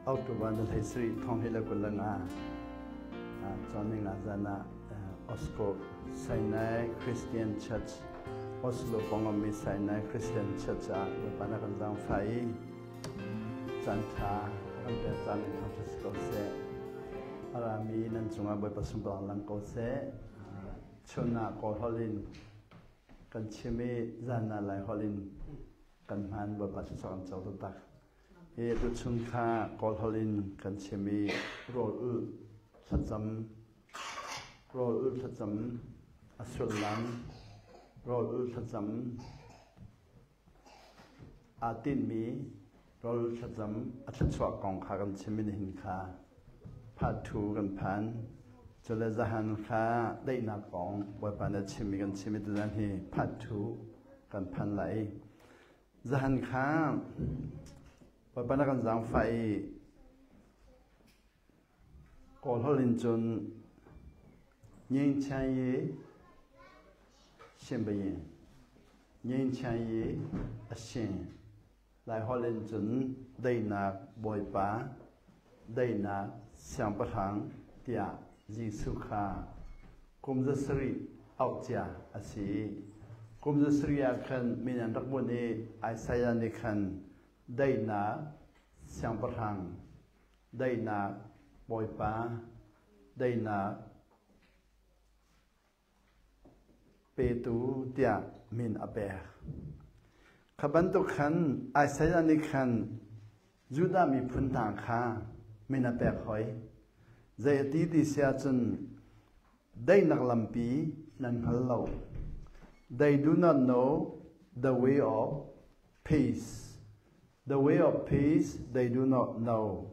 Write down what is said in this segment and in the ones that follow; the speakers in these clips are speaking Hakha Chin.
October na hlei sarih thong hlei le kul le nga cawn nga zan ah Osco Sinai Christian Church Oslo pawngam mi Sinai Christian Church ah Bawipa na kan zaangfah i caan ṭha kan pek caan in thangṭhat si ko seh. A rami nan cungah Bawipa sunparnak lang ko seh. Chun ah Kawl holh in kan chim i zan ah Lai holh in kan hman Bawipa thluachuah kan co taktak. Hi tuchun kha Kawl holh in kan chim i rawl ulh thlacam rawl ulh thlacam a sullam rawl ulh thlacam aa tinhmi rawl ulh thlacam a thluachuah kong kha kan chim i nihin kha part 2 kan phan. Cule zahan kha daihnak kong Bawipa nih a chimmi kan chim i tuzan hi part 2 kan phan lai. Zahan kha Bawipa na kan zaangfah i Kawl holh in cun Nyeingchan yi Shinbayin Nyeingchan yi a sin Lai holh in cun Daihnak Bawipa Daihnak Siangpahrang tiah Jesuh kha kum 7 auh cia a si. Kum 7 ah khan min an rak bunh i Isaiah nih khan daihnak siangpahrang, daihnak bawipa, daihnak petu tiah min a pek. Kha bantuk khan Isaiah nih khan Judah miphun hna kha min a pek hoi. Zei a ti ti si ahcun daihnak lampi nan hngal lo. They do not know the way of peace. The way of peace they do not know.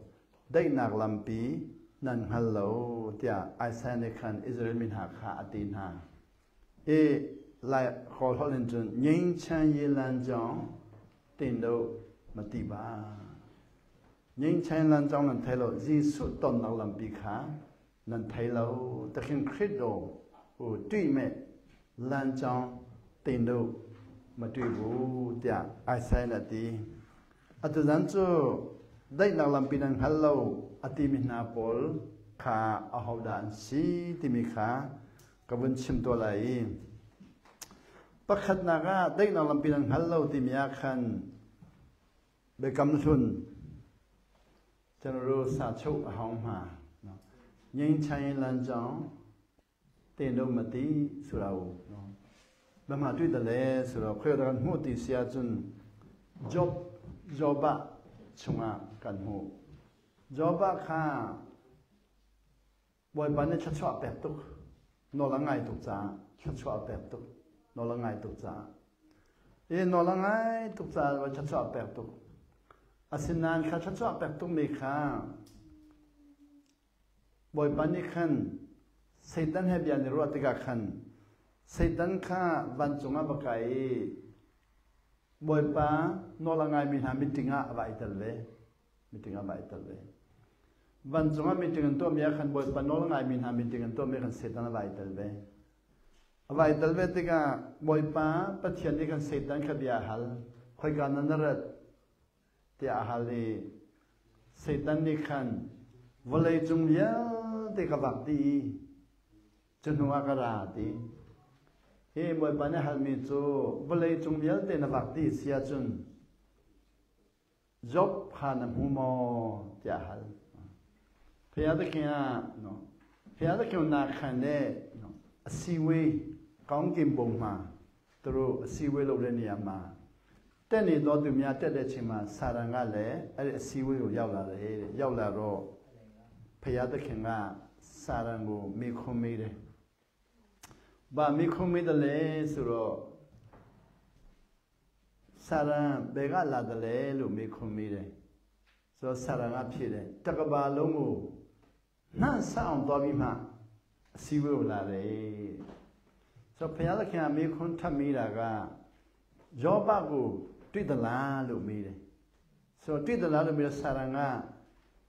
Daihnak lampi nan hngal lo tiah Isaiah nih khan Israel mi hna kha a ti hna. I Lai Kawl holh in cun Nyingchan Yi Lan Jong tin do ma ti ba. Nyingchan Lan Jong nan thei lo Jesuh tonnak lampi kha nan thei lo takhin Khrih do u tui me lan chong tin do ma tui bu tiah Isaiah nih a ti. Atu zan cu daihnak lampi nan hngal lo a timi hna pawl kha ahodah an si timi kha ka vun chim tuah lai i pakhatnak ah daihnak lampi nan hngal lo timi ah khan biakam hlun General sa chuh a hong hma Nyingchain lan zong Te no ma ti surau ba ma tui da le surau khoi da kan hmuh ti si ahcun Job Job ah chungah kan hmuh Job ah kha Bawipa nih thluachuah pek tuk nawl a ngai tuk caah thluachuah pek tuk nawl a ngai tuk caah i nawl a ngai tuk caah thluachuah pek tuk asinain kha thluachuah pek tuk mi kha Bawipa nih khan Satan he bia an i ruah tikah khan Satan kha vancung ah va kai i Bawipa nawl a ngaimi hna meeting ah a va i tel ve. Meeting ah va i tel ve. Vancung ah meeting an tuahmi ah khan Bawipa nawl a ngaimi hna meeting an tuahmi ah khan Satan a va i tel ve. A va i tel ve tikah Bawipa Pathian nih khan Satan kha bia a hal. Khoika na na rat? tiah a hal i Satan nih khan vawlei cung vialte ka vak dih i cu hnu ah ka ra ti. Hi Bawipa nih halmi cu vawlei cung vialte na vak dih si ahcun Job kha na hmu maw tiah a hal. Phia te khin ah no phia te khin na khan le no a siwe kaung kim bong ma turu a siwe lo le ni ma တက်နေသောသူများတက်တဲ့ချိန်မှာစာရန်ကလည်းအဲ့ဒီအစည်းအဝေးကိုရောက်လာတယ်တဲ့ရောက်လာတော့ဖယားသခင်ကစာရန်ကိုမေခွန်းမေးတယ်။ဘာမေခွန်းမေးတယ်လဲဆိုတော့စာရန်ဘယ်ကလာတယ်လဲလို့မေခွန်းမေးတယ်။ဆိုတော့စာရန်ကဖြေတယ်တကဘာလုံးကို နှံ့ဆက်အောင်သွားပြီးမှအစည်းအဝေးကိုလာတယ်ဆိုတော့ဘုရားသခင်ကမေးခွန်းထပ်မေးတာကယောဘကိုတွေ့သလားလို့မေးတယ်ဆိုတော့တွေ့သလားလို့မေးတော့ဆာရန်က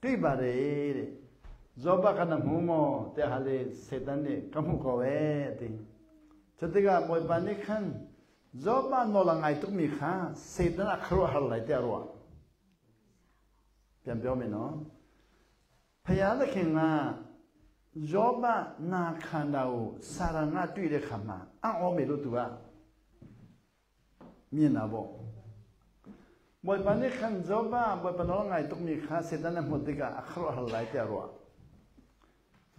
တွေ့ပါတယ်တဲ့ဇောဘကနမှုမောတဲ့ဟာလေစေတန်နဲ့ကမှုကောပဲတဲ့ချက်တကမွေပန်နေခန်ဇောဘနောလငိုင်တုမိခါစေတန်အခရဟာလိုက်တဲ့ရော ပြန်ပြောမယ်နော်ဖယားသခင်ကယောဘနာခံတာကိုစာရဏတွေ့တဲ့ခါမှာအံ့ဩမယ်လို့သူကမြင်တာပေါ့ဘွယ်ပနိခန်ယောဘဘွယ်ပနောငိုင်တုမိခါစေတနမုတ်တိကအခရဟလိုက်တဲ့ရော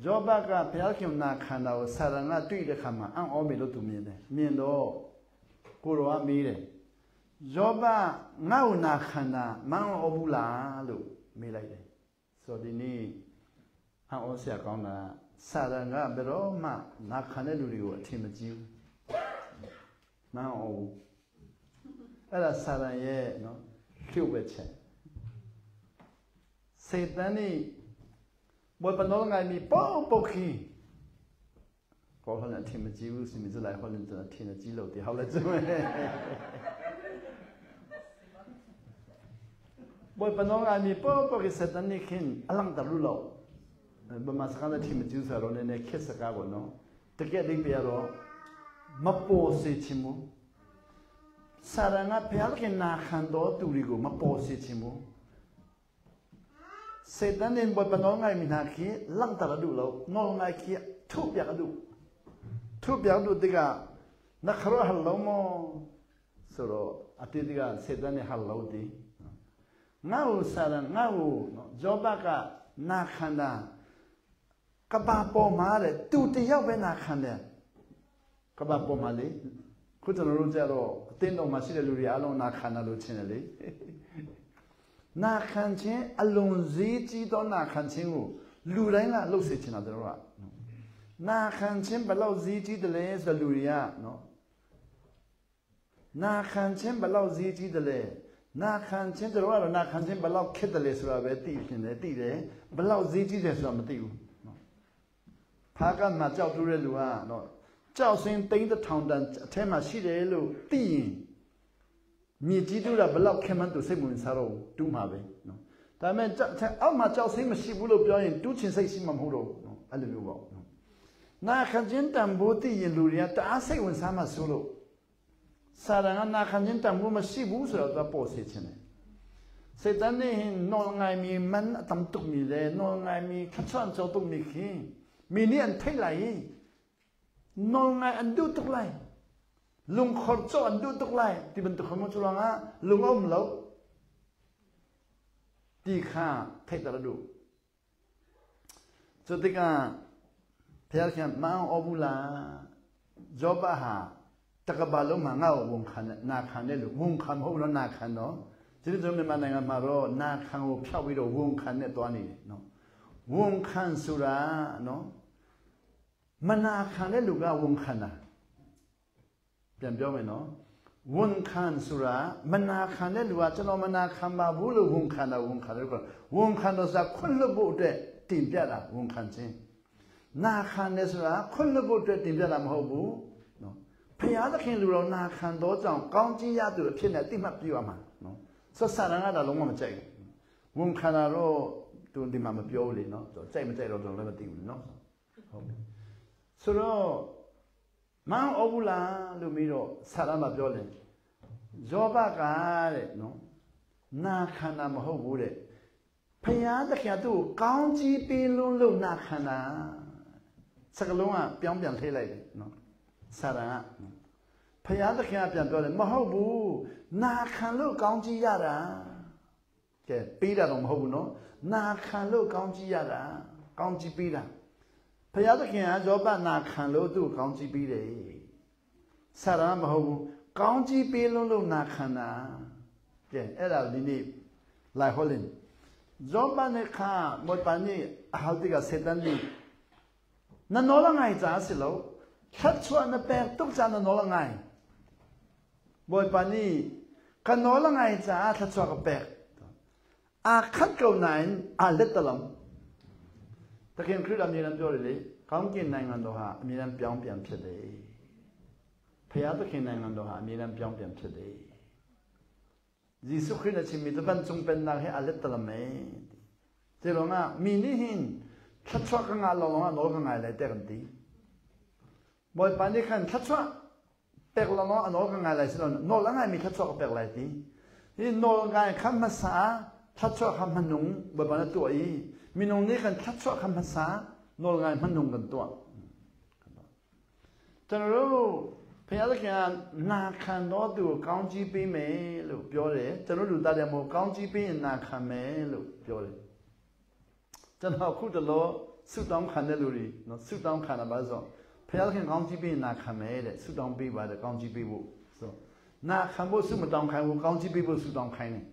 ယောဘကဘုရားခင်နာခံတာကိုစာရဏတွေ့တဲ့ခါမှာအံ့ဩမယ်လို့သူမြင်တယ်မြင်တော့ကိုရောကမေးတယ်ယောဘငါ့ကိုနာခံတာမန်ဩဘူးလားလို့မေးလိုက်တယ်ဆိုဒီနေ့အံ့ဩစရာကောင်းတာစာရဏကဘယ်တော့မှနာခံတဲ့လူတွေကိုအထင်မကြီးဘူးမန်ဩဘူးအဲ့ဒါစာရန်ရဲ့နော်လျှို့ဝှက်ချက်စေတန်นี่ဘွယ်ပနောငိုင်မီပေါ့ပုတ်ခီကောဟလန်ထင်မကြည့်ဘူးစီမစလိုက်ဟောလန်ထင်ကြည့်လို့ဒီဟောလဲကျွဲဘွယ်ပနောငိုင်မီပေါ့ပုတ်ခီစေတန်นี่ခင်အလံတလူလောဘမစကားတဲ့ထင်မကြည့်ဆိုတော့နည်းနည်းခက်စကားပေါ့နော်တကယ်ဒီပြတော့မပေါ်စေချင်ဘူးစာရငါဖျားခင်နာခံတော်သူတွေကိုမပေါ်စေချင်ဘူးစေတန်နေဘပနောငိုင်မိနာခိလန့်တရဒူလောနောငိုင်ခိထုပြကဒူထုပြဒူတကနခရဟလောမောဆိုတော့အတိတကစေတန်နေဟလောတီငါ့ကိုစာရငါ့ကိုနော်ဂျောဘကနာခန္ဓာကဘာပေါ်မှာတဲ့သူတယောက်ပဲနာခံတယ်ကဘာပေါ်မှာလေခုကျွန်တော်တို့ကြတော့အတင်းတော်မှာရှိတဲ့လူတွေအားလုံးနာခံတယ်လို့ထင်တယ်လေနာခံခြင်းအလွန်ဈေးကြီးသောနာခံခြင်းကိုလူတိုင်းကလှုပ်စေချင်တာတို့ကနာခံခြင်းဘယ်လောက်ဈေးကြီးတယ်လဲဆိုလူတွေကနော်နာခံခြင်းဘယ်လောက်ဈေးကြီးတယ်လဲနာခံခြင်းတို့ကတော့နာခံခြင်းဘယ်လောက်ခက်တယ်လဲဆိုတာပဲသိဖြစ်တယ်သိတယ်ဘယ်လောက်ဈေးကြီးတယ်ဆိုတာမသိဘူးနော်ဖာကမှကြောက်တူးတဲ့လူကနော်ကြောက်စင်းတိန်းတစ်ထောင်တန်အထဲမှာရှိတယ်လို့သိရင်မြေကြီးတူတာဘလောက်ခဲမှန်းသူစိတ်ဝင်စားတော့တူးမှာပဲနော်ဒါပေမဲ့အောက်မှာကြောက်စိတ်မရှိဘူးလို့ပြောရင်တူးချင်စိတ်ရှိမှာမဟုတ်တော့ဘူးနော်အဲ့လိုမျိုးပေါ့နော်နာခံခြင်းတန်ဖိုးသိရင်လူတွေကတအားစိတ်ဝင်စားမှဆိုလို့စာရန်ကနာခံခြင်းတန်ဖိုးမရှိဘူးဆိုတော့သူပေါ်စေချင်တယ်စေတန်နေနော်ငိုင်မီမန်အတမ်တုမီလေနော်ငိုင်မီခချွန်ချောတုမီခိမီနီအန်ထိလိုက်နော်ငိုင်အန်ဒုတုလိုက်ลุงขอจอนดูตุกไลที่บรรทุกขโมยจุลงะลุงอมแล้วตีข้าเทตระดูจุดที่กาเพียรแค่มาอบุลาจอบหาตะกบาลงมาเงาวงคันนาคันเนี่ยหรือวงคันเขาเนาะนาคันเนาะทีนี้จะมาในงานมารอนาคันเขาเဖြောက်ပြီးတော့ဝงคันเนี่ยตัวนี้เนาะဝงคันสุราเนาะမနာခံတဲ့လူကဝงคันတာပြန်ပြောမယ်နော်ဝန်ခံဆိုတာမနာခံတဲ့လူကကျွန်တော်မနာခံပါဘူးလို့ဝန်ခံတာဝန်ခံတယ်ခေါ်ဝန်ခံတော့ဆိုတာခွင့်လွတ်ဖို့အတွက်တင်ပြတာဝန်ခံခြင်းနာခံတယ်ဆိုတာခွင့်လွတ်ဖို့အတွက်တင်ပြတာမဟုတ်ဘူးနော်ဖျားသခင်လူတော်နာခံတော့ကြောင့်ကောင်းကြီးရသူအဖြစ်နဲ့တိမှတ်ပြရမှာနော်ဆက်ဆံရတာလုံးဝမကြိုက်ဘူးဝန်ခံတာတော့သူဒီမှာမပြောဘူးလေနော်ကြိုက်မကြိုက်တော့ကျွန်တော်လည်းမသိဘူးနော်ဟုတ်ပြီဆိုတော့မန်အောဘူးလားလို့ပြီးတော့ဆရာမပြောတယ်ယောဘကတဲ့နော်နာခန္ဓာမဟုတ်ဘူးတဲ့ဖယားသခင်သူ့ကိုကောင်းကြီးပေးလွန်းလို့နာခန္ဓာစကလုံးကပြောင်းပြန်ထိလိုက်တယ်နော်ဆရာကဖယားသခင်ကပြန်ပြောတယ်မဟုတ်ဘူးနာခံလို့ကောင်းကြီးရတာကဲပေးတာတော့မဟုတ်ဘူးနော်နာခံလို့ကောင်းကြီးရတာကောင်းကြီးပေးတာဖယားသခင်ကယောဘနာခံလို့သူ့ကိုကောင်းကြီးပေးတယ်ဆရာမဟုတ်ဘူးကောင်းကြီးပေးလွန်းလို့နာခံတာကဲအဲ့ဒါဒီနေ့လိုက်ဟောလင်ယောဘနဲ့ခါမောပနီအဟောတိကစေတန်ဒီနနောလငိုင်ဇာစီလောခတ်ချွန်ပဲတုတ်ဇာနနောလငိုင်ဘောပနီကနောလငိုင်ဇာခတ်ချွန်ပဲအာခတ်ကောနိုင်အလက်တလမ်တခင်ခရစ်အမြဲတမ်းပြောတယ်လေကောင်းကင်နိုင်ငံတော်ဟာအမြဲတမ်းပြောင်းပြန်ဖြစ်တယ်ဖျားသခင်နိုင်ငံတော်ဟာအမြဲတမ်းပြောင်းပြန်ဖြစ်တယ်ယေရှုခရစ်နဲ့ချင်းမိတပန်ကျုံပန်နာဟဲအလက်တလမေဒီလောငါမိနိဟင်ခတ်ချွကငါလောငါလောကငါလည်းတဲ့ကန်တီဘောပန်ဒီခန်ခတ်ချွပက်လောငါလောကငါလည်းစလောနောလငါမိခတ်ချွကပက်လိုက်တီဒီနောငါခမဆာ thluachuah kha hmanung Bawipa na tuah i minung nih khan thluachuah kha hmasa nawlngai hmanung kan tuah. ကျွန်တော်တို့ဖခင်သခင်ကနာခံတော်သူကိုကောင်းကြီးပေးမယ်လို့ပြောတယ်ကျွန်တော်လူသားတွေမို့ကောင်းကြီးပေးရင်နာခံမယ်လို့ပြောတယ်ကျွန်တော်ခုတလောဆုတောင်းခံတဲ့လူတွေနော်ဆုတောင်းခံတာပါဆိုဖခင်သခင်ကောင်းကြီးပေးရင်နာခံမယ်တဲ့ဆုတောင်းပေးပါတယ်ကောင်းကြီးပေးဖို့ဆိုနာခံဖို့ဆုမတောင်းခိုင်းဘူးကောင်းကြီးပေးဖို့ဆုတောင်းခိုင်းတယ်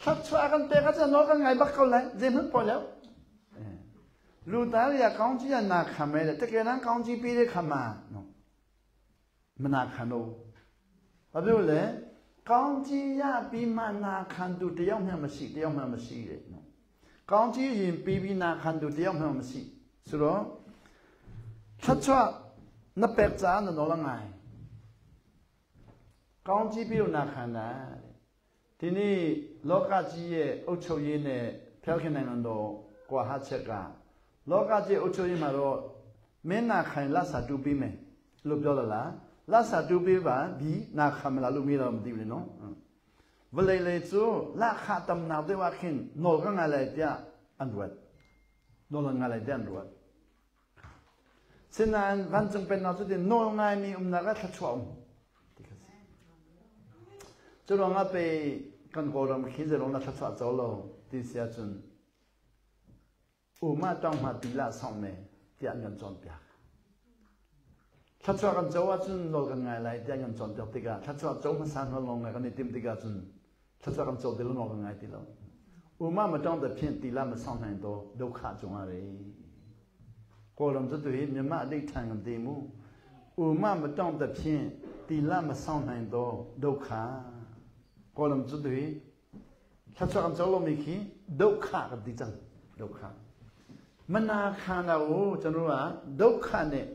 ထပ်ချွာကန်တဲ့ကကျွန်တော်ကငိုင်ဘက်ကောလိုက်ဇင်မပေါ်แล้วလူသားတွေကကောင်းကြီးကနာခံမယ်တဲ့တကယ်တမ်းကောင်းကြီးပေးတဲ့ခါမှာနော်မနာခံတော့ဘာဖြစ်လို့လဲကောင်းကြီးရပြီးမှနာခံသူတယောက်မှမရှိတယောက်မှမရှိတဲ့နော်ကောင်းကြီးရင်ပြီးပြီးနာခံသူတယောက်မှမရှိဆိုတော့ထချွတ်နပက်ဇာနော်လငိုင်ကောင်းကြီးပြီးတော့နာခံတာဒီနေ့လောကကြီးရဲ့အုပ်ချုပ်ရေးနဲ့ဖျောက်ခင်နိုင်ငံတော်ကွာဟချက်ကလောကကြီးအုပ်ချုပ်ရေးမှာတော့မင်းနာခိုင်လဆာတူပြီးမယ်လို့ပြောလလားလဆာတူပြီးပါဒီနာခံမလားလို့မေးတော့မသိဘူးလေနော်ဝလေလေကျိုလခတမ်နာဒေဝခင်နောကငါလိုက်ပြအန်ဝတ်နောငါလိုက်တဲ့ဝတ်စနန်ဝန်ကျုံเป็นနာတဲ့နောငါမီအုံနာကထချောင်းကျတော့ငါပေကန်ကောရမခင်းစလုံးနာထချောကြောလို့ဒီဆရာကျွန်းဥမတောင်းမှတီလာဆောင်မယ်တရားညွန်ကြပြထချောကန်ကြောအကျွန်းလောကငိုင်လိုက်တရားညွန်ကြပြတိကထချောကြောမဆန်လောငါကနေတင်တိကကျွန်းထချောကန်ကြောတယ်လောကငိုင်တီလောဥမမတောင်းတဲ့ဖြင့်တီလာမဆောင်နိုင်တော့ဒုက္ခကြုံရတယ်ကိုလုံးစတွေမြမအဋိဌံကတည်မှုဥမမတောင်းတဲ့ဖြင့်တီလာမဆောင်နိုင်တော့ဒုက္ခကိုလုံးစတွေထချောကန်ကြောလို့မိခင်ဒုက္ခကတိကြံဒုက္ခမနာခံတာကိုကျွန်တော်တို့ကဒုက္ခနဲ့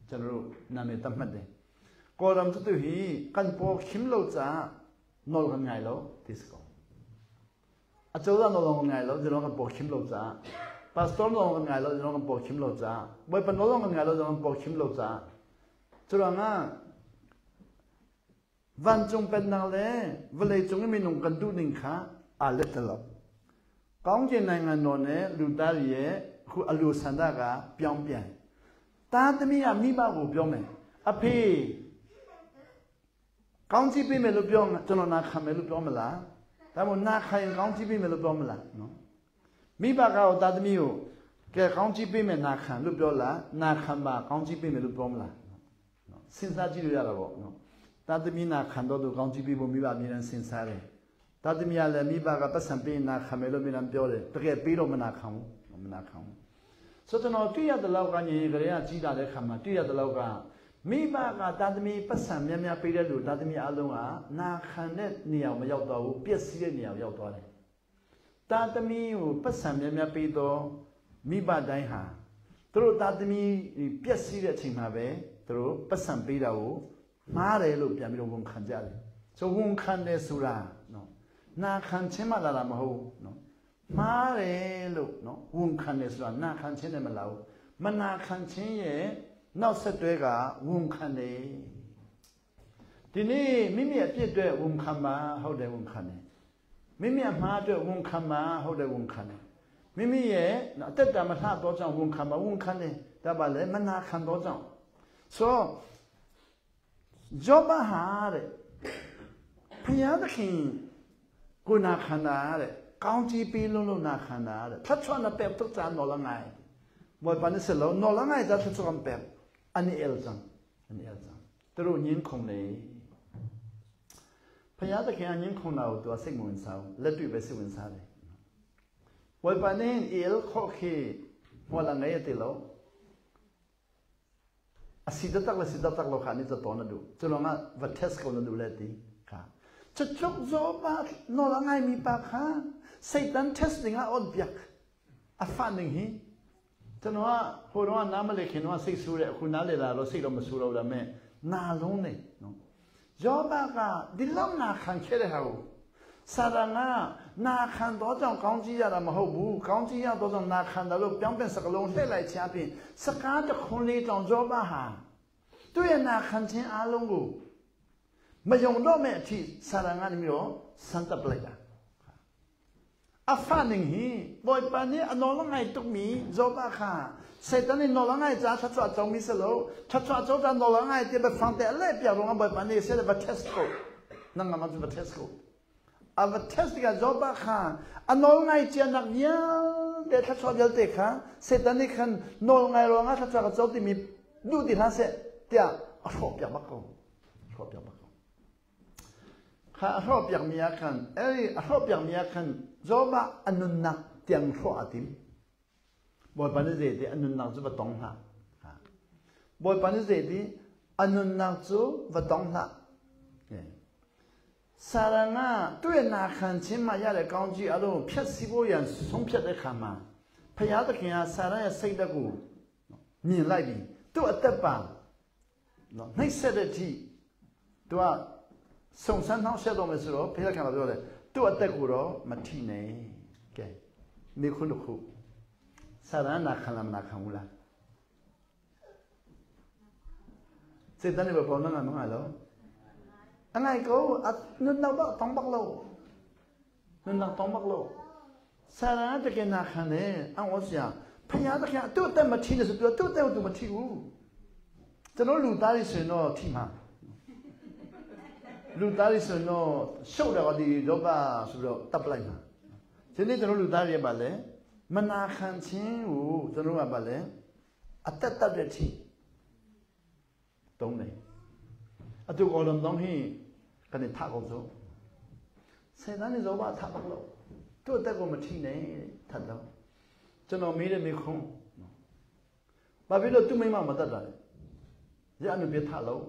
ကျွန်တော်တို့နာမည်သတ်မှတ်တယ်ကိုရမ်တူဟီကန်ပေါ်ခင်လို့စာနော်ကငိုင်လို့ဒီစကောအကျော်နော်ငိုင်လို့ကျွန်တော်ကပေါ်ခင်လို့စာပတ်စတော်နော်ငိုင်လို့ကျွန်တော်ကပေါ်ခင်လို့စာဘယ်ပနော်ငိုင်လို့ကျွန်တော်ပေါ်ခင်လို့စာကျွန်တော်ကวันจงเป็นนาเลเวลาจงไม่นงกันดูนิ่งค่ะอาเลตลบကောင်းကျင်နိုင်ငံတော်နဲ့လူသားတွေရဲ့ခုအလိုဆန္ဒကပြောင်းပြန်သားသမီးကမိဘကိုပြောမယ်အဖေကောင်းချီးပေးမယ်လို့ပြောကျွန်တော်နာခံမယ်လို့ပြောမလားဒါမှမဟုတ်နာခံရင်ကောင်းချီးပေးမယ်လို့ပြောမလားနော်မိဘကတော့သားသမီးကိုကဲကောင်းချီးပေးမယ်နာခံလို့ပြောလားနာခံပါကောင်းချီးပေးမယ်လို့ပြောမလားနော်စဉ်းစားကြည့်လို့ရတာပေါ့နော်သားသမီးနာခံတော့သူကောင်းချီးပေးဖို့မိဘအမြဲတမ်းစဉ်းစားတယ်တာသမီးလည်းမိဘကပတ်စံပေးနာခံမယ်လို့မိနံပြောတယ်တကယ်ပေးတော့မနာခံဘူးမနာခံဘူးဆိုတော့ကျွန်တော်တွေ့ရတဲ့လောက်ကညီကလေးကကြီးလာတဲ့ခါမှာတွေ့ရတဲ့လောက်ကမိဘကတာသမီးပတ်စံများများပေးတဲ့လူတာသမီးအလုံးကနာခံတဲ့နေရာမရောက်တော့ဘူးပျက်စီးတဲ့နေရာရောက်သွားတယ်တာသမီးကိုပတ်စံများများပေးတော့မိဘတိုင်းဟာသူတို့တာသမီးပျက်စီးတဲ့အချိန်မှာပဲသူတို့ပတ်စံပေးတာကိုမှားတယ်လို့ပြန်ပြီးတော့ဝန်ခံကြတယ်ဆိုဝန်ခံတယ်ဆိုတာနော်နာခံခြင်းမှလာတာမဟုတ်နော်မှားတယ်လို့နော်ဝန်ခံတယ်ဆိုတာနာခံခြင်းနဲ့မလာဘူးမနာခံခြင်းရဲ့နောက်ဆက်တွဲကဝန်ခံတယ်ဒီနေ့မိမိအပြစ်အတွက်ဝန်ခံပါဟုတ်တယ်ဝန်ခံတယ်မိမိအမှားအတွက်ဝန်ခံပါဟုတ်တယ်ဝန်ခံတယ်မိမိရဲ့အသက်တာမထတော့ကြောင့်ဝန်ခံပါဝန်ခံတယ်ဒါပါလေမနာခံတော့ကြောင့်ဆိုယောဘဟာတဲ့ဖယားသခင်ကိုနာခန္ဓာတဲ့ကောင်းကြီးပေးလုံးလုံးနာခန္ဓာတဲ့ထချွန်တဲ့တုတ်ချာနော်လငိုင်ဘောပန်စလောနော်လငိုင်ဇာထချွန်ပဲအနိအလဇန်အနိအလဇန်သူတို့ညင်းခုန်လေဖယားသခင်အညင်းခုန်တာကိုသူကစိတ်ဝင်စားဘူးလက်တွေ့ပဲစိတ်ဝင်စားတယ်ဘောပန်နေအလခေါခေဟောလငိုင်တဲ့လောအစီဒတက်လစီဒတက်လောခါနိဇတော်နဒူကျွန်တော်ကဗတ်တက်ကိုနဒူလက်တီခါจะจกโซบะนอละไงมีปาคาစိတ်တန် testing အonပြက်အဖန်နေဟိကျွန်တော်ကဟိုတော့နားမလည်ခင်တော့စိတ်ဆိုးတယ်အခုနားလည်လာတော့စိတ်တော့မဆိုးတော့ဒါမဲ့နာလုံးနေနော်ယောဘကဒီလောက်နာခံခဲ့တဲ့ဟာကိုစာရငါနာခံတော့ကြောင့်ကောင်းကြီးရတာမဟုတ်ဘူးကောင်းကြီးရတော့ကြောင့်နာခံတယ်လို့ပြောင်းပြန်စကလုံးလှည့်လိုက်ချပြင်းစကားတခွန်းလေးကြောင့်ယောဘဟာသူ့ရဲ့နာခံခြင်းအလုံးကိုမယုံတော့မဲ့အထိစာရန်ကနေပြီးတော့စမ်းသပ်ပလိုက်တာ A fa ning hi Bawipa nih a nawl a ngai tukmi Job ah kha Satan nih nawl a ngai caah thluachuah comi si lo, thluachuah co caah nawl a ngai ti biafang te a leh piak ruangah Bawipa nih seh va test ko. Nang ngam ahcun va test ko. A va test tikah Job ah kha a nawl ngai cianak vialte thluachuah vialte kha Satan nih khan nawl ngai ruangah thluachuah ka co timi duh ti hlah seh tiah a hrawh piak bak ko. Hrawh piak bak ko. Kha a hrawhpiakmi ah khan, ei, a hrawhpiakmi ah khan Job ah a nunnak tiang hrawh aa tim. Bawipa nih zeiti a nunnak cu va tong hlah. Bawipa nih zeiti a nunnak cu va tong hlah. Sarang ah tuye na khan chin ma ya le kaung ji alo phiat si bo yan song phiat le kha ma phaya ta khin ah sarang ya sei da ku min lai bi tu atat pa နှိပ်စက်တဲ့အထိသူကစုံစမ်းနှောင့်ယှက်တော့မယ်ဆိုတော့ဘုရားခင်ကပြောတယ်သူ့အသက်ကိုတော့မထိနဲ့ကဲမိခွန်းတစ်ခုစာရနာခံလားမနာခံဘူးလားစေတန်းနေပေါ်နော်ငါမငါလို့အငိုင်ကိုနုနောက်တော့တောင်းပါလို့နုနောက်တောင်းပါလို့စာရတကယ်နာခံတယ်အံ့ဩစရာဖယားတခင်သူ့အသက်မထိနဲ့ဆိုပြောသူ့အသက်ကိုသူမထိဘူးကျွန်တော်လူသားတွေဆိုရင်တော့ထိမှာလူသားတွေဆိုရင်တော့ရှုပ်တယ်ဒီလောဘဆိုပြီးတော့တပ်ပလိုက်မှာဒီနေ့ကျွန်တော်လူသားတွေပါလဲမနာခံခြင်းကိုကျွန်တော်ကပါလဲအသက်တတ်တဲ့ထိတုံးတယ်အတူအော်လံတော့ဟင်ကနေထကုန်စို့စေတန်းနေဇောဘထပါလို့သူ့အသက်ကိုမထိနဲ့ထတ်တော့ကျွန်တော်မေးတဲ့မေခွန်းဘာဖြစ်လို့သူ့မိမမတတ်တာလဲရအနုပြထလို့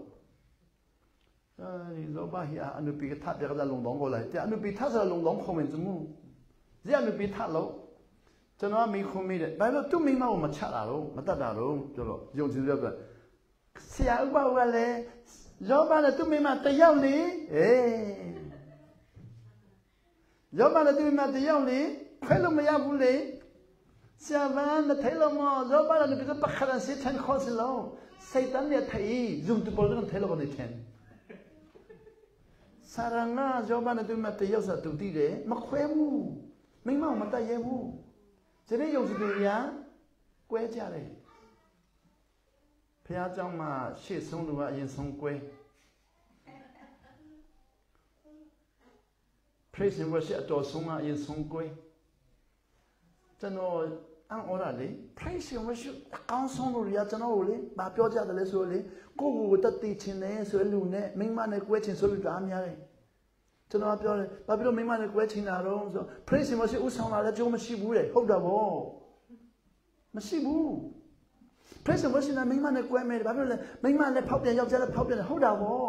အဲဒီဇောဘဟီအနုပြထပြကလုံတော့ကိုလိုက်တဲ့အနုပြထဆလုံတော့ခုံဝင်စမှုရအနုပြထလို့ကျွန်တော်မေခွန်းမေးတယ်ဘာလို့သူ့မိမကိုမချတာတော့မတတ်တာတော့ပြောတော့ယုံကြည်ရပြဆရာဥပကလည်းယောဘနဲ့သူ့မိမတယောက်လေအေးယောဘနဲ့သူ့မိမတယောက်လေခွဲလို့မရဘူးလေဆရာဗန်နဲ့ထိုင်လို့မယောဘနဲ့ပြပခရန်စီတန်ခေါ်စလုံးစိတ်တမ်းနဲ့ထိုင်ဇုံတူပေါ်တော့ထိုင်လို့နေတယ်ဆရာငါယောဘနဲ့သူ့မိမတယောက်ဆိုတူတည်တယ်မခွဲဘူးမိမမတတ်ရဘူးဒီနေ့ယုံကြည်သူများကွဲကြတယ်ဖះเจ้าမှာရှေ့ဆုံးလူကအရင်ဆုံးကွဲ praise and worship အတော်ဆုံးကအရင်ဆုံးကွဲကျွန်တော်အံ့ဩတာလေ praise and worship အကောင်းဆုံးလူတွေကကျွန်တော်ကိုလေဘာပြောကြတယ်လဲဆိုတော့လေကိုယ့်ကိုယ်ကိုတတ်သိချင်တယ်ဆိုတဲ့လူနဲ့မိန်းမနဲ့ကွဲချင်ဆိုလူတာများတယ်ကျွန်တော်ပြောတယ်ဘာဖြစ်လို့မိန်းမနဲ့ကွဲချင်တာတော့ဆို praise and worship ဥဆောင်လာလည်းကြိုးမရှိဘူးတဲ့ဟုတ်တာဗောမရှိဘူး praise and worship ကမိန်းမနဲ့ကွဲမယ်ဘာဖြစ်လို့လဲမိန်းမနဲ့ဖောက်ပြန်ယောက်ျားနဲ့ဖောက်ပြန်ဟုတ်တာဗော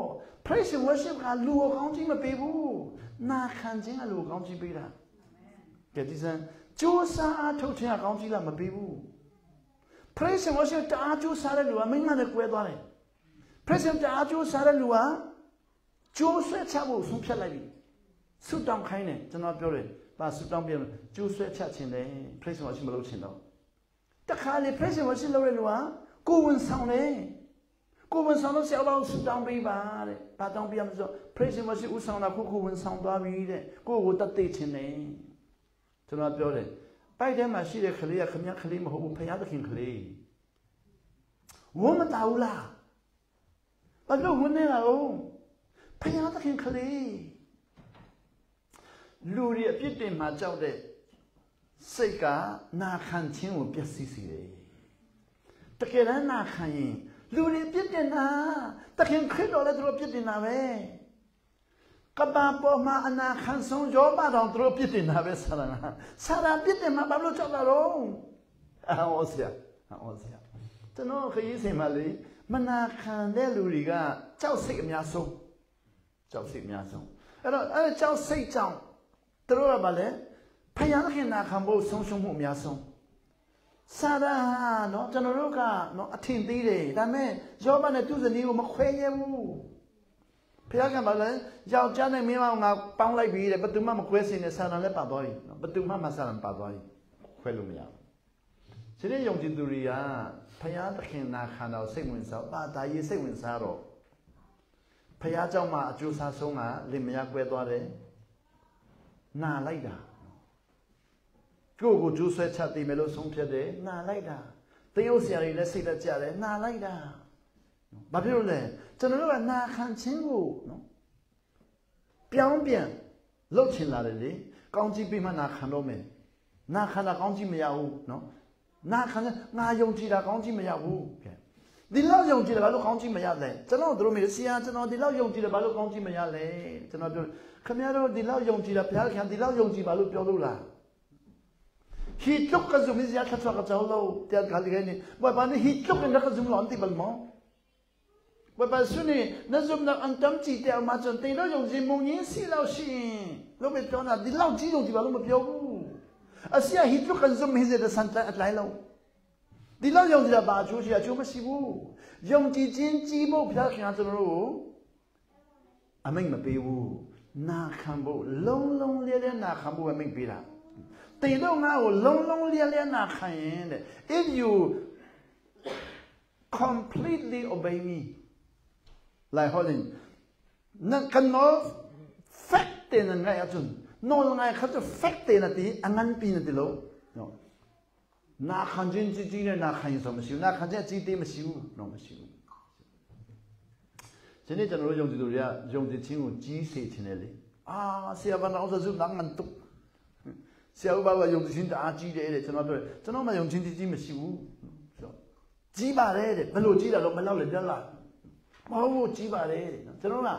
praise and worship ကလူကိုကောင်းကြီးမပေးဘူးနာခံခြင်းကလူကိုကောင်းကြီးပေးတာကဲဒီစံကြိုးစားအားထုတ်ခြင်းကကောင်းကြီးလားမပေးဘူး praise and worship တအားကြိုးစားတဲ့လူကမိန်းမနဲ့ကွဲသွားတယ် praise and တအားကြိုးစားတဲ့လူကကြိုးဆွဲချဖို့ဆုံးဖြတ်လိုက်ပြီဆုတောင်းခိုင်းတယ်ကျွန်တော်ပြောတယ်ဘာဆုတောင်းပြကြိုးဆွဲချခြင်းတယ် praise and worship မလုပ်ချင်တော့တခါလေ praise and worship လုပ်တဲ့လူကကိုဝင်ဆောင်တယ်ကိုဝင်ဆောင်လို့ဆရာတော်ဆုတောင်းပေးပါတဲ့ဘာတောင်းပေးရမလဲဆို praise and worship ဥဆောင်တာကိုကိုဝင်ဆောင်သွားပြီတဲ့ကိုကိုတတ်သိခြင်းတယ်ကျွန်တော်ပြောတယ်ပိုက်ထဲမှာရှိတဲ့ကလေးကခမည်းကလေးမဟုတ်ဘူးဖယားသခင်ကလေးဝမ်းမတာဘူးလားဘာလို့ဝင်နေတာလဲဖယားသခင်ကလေးလူတွေအပြစ်တင်မှာကြောက်တဲ့စိတ်ကနာခံခြင်းကိုပျက်စီးစေတယ်တကယ်တမ်းနာခံရင်လူတွေပြစ်တင်တာတခင်ခရစ်တော်လည်းသူတို့ပြစ်တင်တာပဲကဘာပေါ်မှာအနာခံဆုံးယောဘတော်သူတို့ပြစ်တင်တာပဲဆရာဆရာပြစ်တင်မှာဘာလို့ကြောက်တာတော့အော်ဆရာအော်ဆရာကျွန်တော်ခရီးစဉ်မှာလေမနာခံတဲ့လူတွေကကြောက်စိတ်အများဆုံးကြောက်စိတ်အများဆုံးအဲ့တော့အဲ့ကြောက်စိတ်ကြောင့်သူတို့ကဘာလဲဖယားခင်နာခံဖို့ဆုံးရှုံးမှုအများဆုံးစာရာနော်ကျွန်တော်တို့ကနော်အထင်သေးတယ်ဒါပေမဲ့ယောဘနဲ့သူ့ဇနီးကိုမခွဲရဘူးဖယားကဘာလဲယောက်ျားနဲ့မင်းမငါပေါင်းလိုက်ပြီတဲ့ဘယ်သူမှမခွဲစင်နဲ့စာရလည်းပါသွားပြီနော်ဘယ်သူမှမစာရပါသွားပြီခွဲလို့မရဘူးဒီနေ့ယုံကြည်သူတွေကဖယားသခင်နာခံတော်စိတ်ဝင်စားပါဒါရေးစိတ်ဝင်စားတော့ဖယားเจ้าမှာအကျိုးစားဆုံးကလင်မယားကွဲသွားတယ်နာလိုက်တာ ကိုကိုကျူးဆွဲချတည်မယ်လို့ဆုံးဖြတ်တယ်နာလိုက်တာတရုတ်ဆရာတွေလည်းစိတ်လက်ကြတယ်နာလိုက်တာဘာဖြစ်လို့လဲကျွန်တော်တို့ကနာခံခြင်းကိုနော်ပြောင်းပြန်လှုပ်ချင်လာတယ်လေကောင်းကြီးပြီးမှနာခံတော့မယ်နာခံတာကောင်းကြီးမရဘူးနော်နာခံငါယုံကြည်တာကောင်းကြီးမရဘူးကဲဒီလောက်ယုံကြည်တယ်ဘာလို့ကောင်းကြီးမရလဲကျွန်တော်တို့မေးဆရာကျွန်တော်ဒီလောက်ယုံကြည်တယ်ဘာလို့ကောင်းကြီးမရလဲကျွန်တော်ပြောခင်ဗျားတို့ဒီလောက်ယုံကြည်တာဘုရားခင်ဒီလောက်ယုံကြည်ဘာလို့ပြောလို့လား hi tluk ka zum zia thla ka chau lo tia khal ge ni ba ba ni hi tluk na ka zum lon ti bal mo ba ba su ni na zum na an tam chi te ma chon te lo yong ji mong yin si lao shi lo me pyo na di lao ji yong ji ba lo ma pyo bu a sia hi tluk kan zum hi ze da san ta lai lo ဒီလောက်ယုံကြည်တာဘာအကျိုးရှိအကျိုးမရှိဘူးယုံကြည်ခြင်းကြီးဖို့ဘုရားခင်ကကျွန်တော်တို့အမိန့်မပေးဘူးနာခံဖို့လုံးလုံးလေးလေးနာခံဖို့အမိန့်ပေးတာ တင်တော့ငါ့ကိုလုံးလုံးလေးလေးနာခံရင်တဲ့ if you completely obey me 来好人那跟我 fact 的人爱要准诺爱เขาจะ fact 的那啲安安边那啲咯နာခံခြင်းကြီးကြီးနဲ့နာခံရင်ဆိုမရှိဘူးနာခံခြင်းအကြီးသေးမရှိဘူးတော့မရှိဘူးဒီနေ့ကျွန်တော်တို့ယုံကြည်သူတွေကယုံကြည်ခြင်းကိုကြီးစေခြင်းတယ်လေအာဆရာဘာလို့ဆိုနာငန်တု ဆရာဘာဘာယုံကြည်ခြင်းတအားကြီးတယ်တဲ့ကျွန်တော်ပြောကျွန်တော်မှယုံကြည်ခြင်းကြီးမရှိဘူးဆိုကြီးပါတယ်တဲ့ဘယ်လိုကြီးတာလို့မလောက်လေပြလားမဟုတ်ဘူးကြီးပါတယ်တဲ့ကျွန်တော်က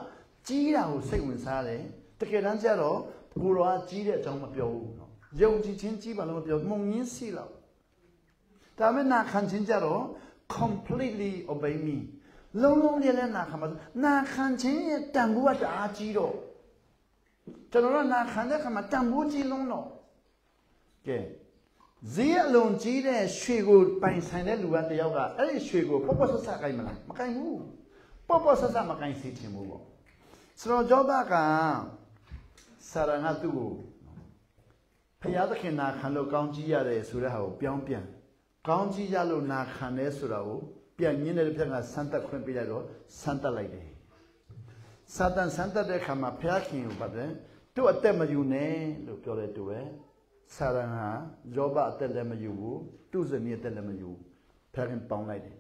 ကြီးတာကိုစိတ်ဝင်စားတယ်တကယ်တမ်းကျတော့ကိုတော်ကကြီးတဲ့အကြောင်းမပြောဘူးနော်ယုံကြည်ခြင်းကြီးပါလို့မပြောမုံရင်းစီလောက်ဒါမဲ့နာခံခြင်းကြတော့ completely obey me လုံးလုံးလေးလေးနာခံပါနာခံခြင်းရဲ့တန်ဖိုးကတအားကြီးတော့ကျွန်တော်တို့နာခံတဲ့ခါမှာတန်ဖိုးကြီးလုံးတော့ ကဲဈေးအလုံးကြီးတဲ့ရွှေကိုပိုင်ဆိုင်တဲ့လူကတယောက်ကအဲ့ဒီရွှေကိုပေါ့ပေါ့ဆဆကိုင်မလားမကိုင်ဘူးပေါ့ပေါ့ဆဆမကိုင်စေချင်ဘူးပေါ့ဆိုတော့ယောဘကဆာရငါသူ့ကိုဖျားသခင်နာခံလို့ကောင်းကြီးရတယ်ဆိုတဲ့ဟာကိုပြောင်းပြန်ကောင်းကြီးရလို့နာခံတယ်ဆိုတာကိုပြန်ညင်းတဲ့ဖက်ကဆန်းတက်ခွင့်ပေးလိုက်တော့ဆန်းတက်လိုက်တယ်စာတန်ဆန်းတက်တဲ့အခါမှာဖျားခင်ကိုပါတယ်သူ့အသက်မယူနဲ့လို့ပြောတဲ့တူပဲ ဆာရန်ဟာယောဘအသက်လည်းမယူဘူးသူ့ဇနီးအသက်လည်းမယူဖျားခင်ပေါင်းလိုက်တယ်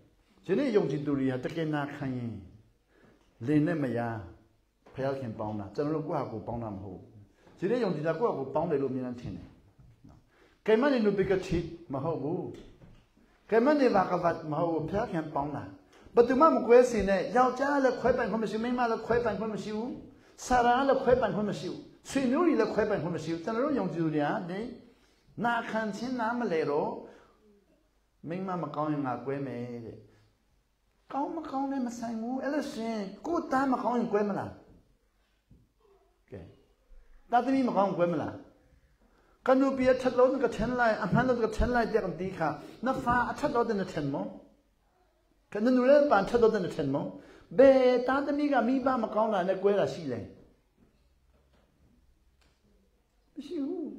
ဒီနေ့ယုံကြည်သူတွေဟာတကယ်နာခံရင်လင်နဲ့မယားဖျားခင်ပေါင်းတာကျွန်တော်တို့ကိုယ့်ဟာကိုယ်ပေါင်းတာမဟုတ်ဘူးဒီနေ့ယုံကြည်တာကိုယ့်ဟာကိုယ်ပေါင်းတယ်လို့မြင်ထင်တယ်နော်ကဲမနေနုပိကချီမဟုတ်ဘူးကဲမနေဘာကဘတ်မဟုတ်ဘူးဖျားခင်ပေါင်းတာဘယ်သူမှမကွဲစင်နဲ့ယောက်ျားလည်းခွဲပိုင်ခွင့်မရှိမိန်းမလည်းခွဲပိုင်ခွင့်မရှိဘူးဆာရာလည်းခွဲပိုင်ခွင့်မရှိဘူးဆွေမျိုးတွေလည်းခွဲပိုင်ခွင့်မရှိဘူးကျွန်တော်တို့ယုံကြည်သူတွေကဒီ နာခံခြင်းနားမလဲတော့မိန်းမမကောင်းရင်ငါကွဲမယ်တဲ့ကောင်းမကောင်းလည်းမဆိုင်ဘူးအဲ့လိုရှင်ကိုယ်သားမကောင်းရင်ကွဲမလားကဲတာသမီးမကောင်းကွဲမလားကနုပြထက်လို့ကထန်လိုက်အမှန်လို့ကထန်လိုက်တဲ့ကတိခါနဖာအထက်လို့တဲ့ထန်မောကနနူလည်းပန်ထက်လို့တဲ့ထန်မောဘယ်တာသမီးကမိဘမကောင်းတာနဲ့ကွဲတာရှိလဲမရှိဘူး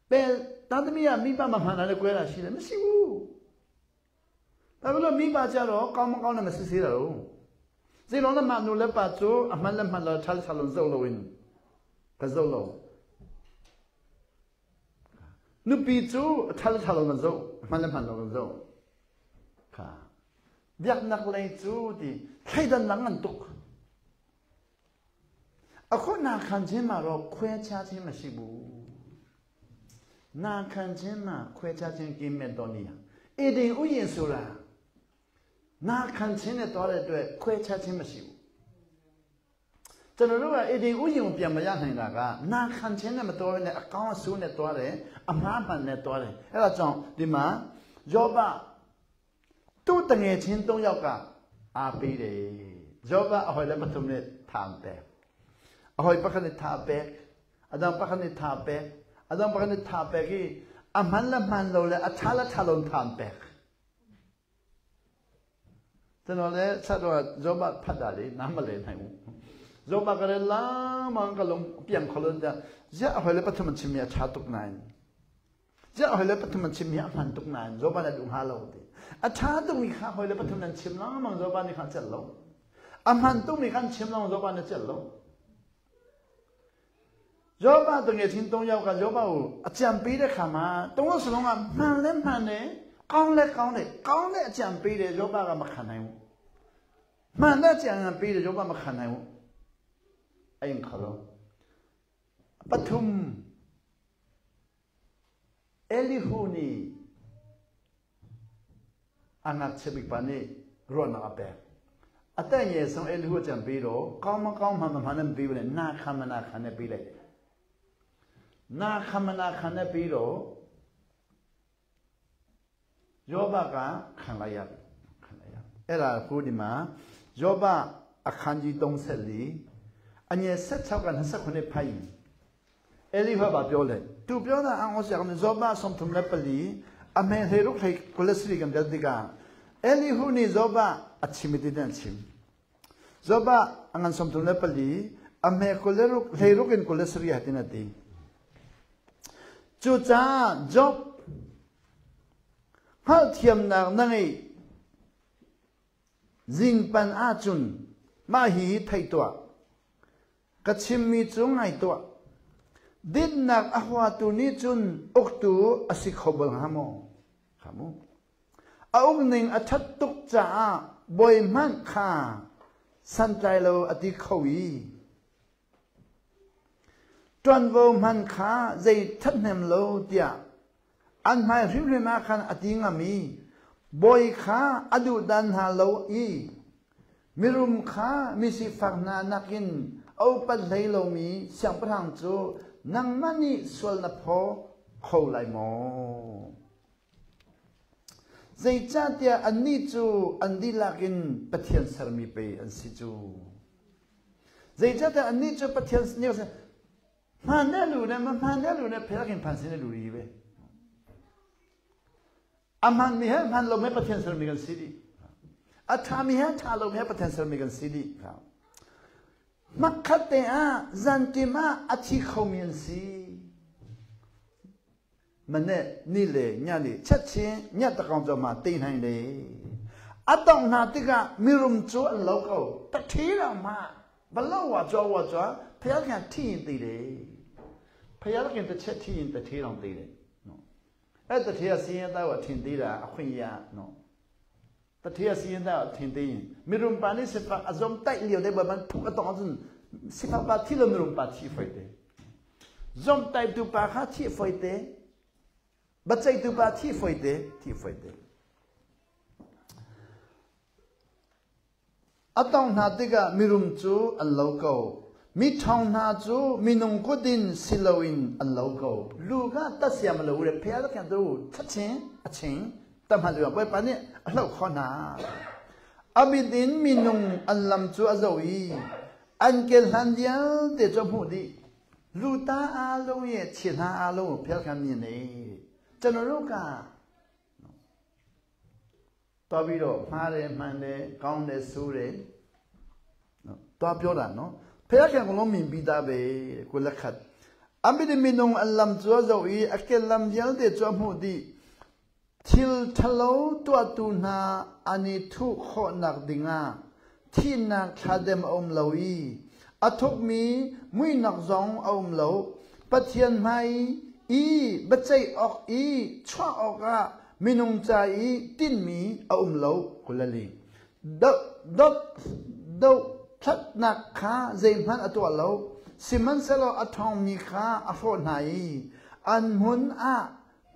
ဘယ်တာသမီးကမိဘမမှန်တာနဲ့ကွဲတာရှိလဲမရှိဘူးဒါဘလို့မိဘကြတော့ကောင်းမကောင်းနဲ့မစစ်ဆေးတာတော့ဇေလုံးနဲ့မနူလည်းပါချိုးအမှန်လည်းမှန်တော့ထားထားလုံးစုပ်လို့ဝင်ကစုပ်လို့နုပီချိုးထားထားလုံးစုပ်အမှန်လည်းမှန်တော့စုပ်ခါဗျက်နက်လေးချိုးဒီခိုင်တဲ့နငန်တုတ်အခုနာခံခြင်းမှာတော့ခွဲခြားခြင်းမရှိဘူး နာခံခြင်းမှာခွဲခြားခြင်းကင်းမဲ့တော်နေရအေဒင်ဥယျာဉ်ဆိုတာနာခံခြင်းနဲ့တော်တဲ့အတွက်ခွဲခြားခြင်းမရှိဘူးကျွန်တော်တို့ကအေဒင်ဥယျာဉ်ကိုပြန်မရနိုင်တာကနာခံခြင်းနဲ့မတော်ဘဲနဲ့အကောင်းအဆိုးနဲ့တော်တယ်အမှားမှန်နဲ့တော်တယ်အဲ့ဒါကြောင့်ဒီမှာယောဘသူ့တငယ်ချင်း၃ယောက်ကအားပေးတယ်ယောဘအဟောလည်းပထမနဲ့ထမ်ပဲအဟောပခနဲ့ထပဲအဒမ်ပခနဲ့ထပဲ အဒမ်ပခနဲ့ထပဲကြီးအမှန်လည်းမှန်လို့လေအထားလည်းထားလုံးထမ်ပဲကျွန်တော်လည်းဆက်တော့ယောဘဖတ်တာလေနားမလည်နိုင်ဘူးယောဘကလည်းလာမန်ကလုံးပြန်ခလုံးတဲ့ရအဟောလည်းပထမချင်းမြတ်ချတုတ်နိုင်ရအဟောလည်းပထမချင်းမြတ်မှန်တုတ်နိုင်ယောဘလည်းဒုဟာလို့အထားတုတ်မိခါဟောလည်းပထမချင်းလာမန်ယောဘနေခါချက်လုံးအမှန်တုတ်မိခါချင်းလာယောဘနဲ့ချက်လုံး ယောဘတငယ်ချင်း၃ယောက်ကယောဘကိုအကြံပေးတဲ့ခါမှာသုံးယောက်စလုံးကမှန်လဲမှန်တယ်ကောင်းလဲကောင်းတယ်ကောင်းတဲ့အကြံပေးတယ်ယောဘကမခံနိုင်ဘူးမှန်တဲ့အကြံပေးတယ်ယောဘမခံနိုင်ဘူးအဲ့ခါတော့ပထုံအေလီဟူနီအငါချဘိပနေရောနာအပဲအသက်ငယ်ဆုံးအေလီဟူကြံပေးတော့ကောင်းမကောင်းမှမမှန်နဲ့ပေးဘူးလေနာခံမနာခံနဲ့ပေးလိုက်နာခံမနာခံနဲ့ပြီးတော့ယောဘကခံလိုက်ရတယ်ခံလိုက်ရအဲ့ဒါခုဒီမှာယောဘအခန်းကြီး34အငယ်16က29ဖိုင်အေလိဖတ်ပါပြောလေသူပြောတာအောင်ဆရာကဇောဘဆုံးထုံလက်ပလီအမေဟေရုခေကလစရီကံဒတိကအေလီဟုနီဇောဘအချိမတိတန်ချိဇောဘအငန်ဆုံးထုံလက်ပလီအမေကလရုဟေရုကင်ကလစရီဟတိနတိ จูจ้าจบฮัลเทียมนักนั่งไงจิงปันอาจุนมาหีไทยตัวกระชิมมีจุงไงตัวดินนักอหวาตุนี้จุนอกตูอสิขบลฮามอขามูอาอุกหนึ่งอัชัดตุกจ้าบอยมันคาสันใจเราอติขวีจวนโวมันขาใจทัดเนมโลเตียอันไม่ริมริมาคันอติงามีบอยขาอดุดันฮาโลอีมิรุมขามิสิฟักนานักินเอาปัดเลยโลมีเสียงประทังจูนังมันนี่สวลนพอเขาไลมอใจจ้าเตียอันนี้จูอันดีลักินปะเทียนสรมีเปอันสิจูใจจ้าเตียอันนี้จูปะเทียนเนี่ยမှန်တဲ့လူနဲ့မမှန်တဲ့လူနဲ့ဖခင်ဖန်ဆင်းတဲ့လူတွေပဲအမှန်မြဲမှန်လို့မဲ့ပထင်ဆရမီကန်စီဒီအထာမြဲထာလို့မဲ့ပထင်ဆရမီကန်စီဒီမခတ်တဲ့အဇန်တီမအချီခုံမြင်စီမနဲ့နေ့လေညနေချက်ချင်းညက်တကောင်ကြောမှာတိတ်နိုင်တယ်အတောင်နာတိကမီရုံချိုအလောက်ကောတထေးတော်မှာဘလောက်ဝါကြောဝါကြောဖခင်ထိရင်သိတယ်ဖခင်တစ်ချက်ထိရင်တထေးတော်သိတယ်နော်အဲ့တထေးကစင်းရသားကိုထင်သေးတာအခွင့်ရနော်တထေးကစင်းရသားကိုထင်သေးရင်မီရုံပါနိစဖအဇုံတိုက်လျော်တဲ့ဘာမှဖုအတော်စစဖပါတီလမီရုံပါတီဖိုက်တယ်ဇုံတိုက်တူပါခါတီဖိုက်တယ်ဘချိုက်တူပါတီဖိုက်တယ်တီဖိုက်တယ်အတောင်နာတိကမီရုံချူအလောကောမိထောင်နာကျမိနုံကုတင်စီလိုင်အလောကောလူကတတ်ဆရာမလို့လေဖះတဲ့တို့ချက်ချင်းအချင်းတတ်မှလို့ပွဲပန်းနဲ့အလောက်ခေါနာအဘိဒင်မိနုံအလမ်ကျအဇဝီအန်ကယ်ဟန်ဒီယတဲ့ကျမှုဒီလူသားအလုံးရဲ့ခြေသားအလုံးကိုဖျက်ခံမြင်နေကျွန်တော်တို့ကတော်ပြီးတော့မှားတယ်မှန်တယ်ကောင်းတယ်ဆိုးတယ်နော်တော်ပြောတာနော်ဖះခင်ကလုံးမြင်ပြီးသားပဲကိုလက်ခတ်အမီဒီမီနုံအလမ်ဇောဇောဤအကဲလမ်ယလတဲ့ဇောမှုဒီသီလထလောတွတူနာအနိထုခောနက်ဒီငါทีนักทาเดมอมลวีอทุกมีมุยนักซองอมโลปะเทียนไม่อีบัจใจออกอีชั่วออกอะมินุงใจอีติ้นมีอมโลกุลลีดดดทัดนักขาเจมันอตัวโลสิมันเสลอทองมีขาอโฟไหนอันมุนอะ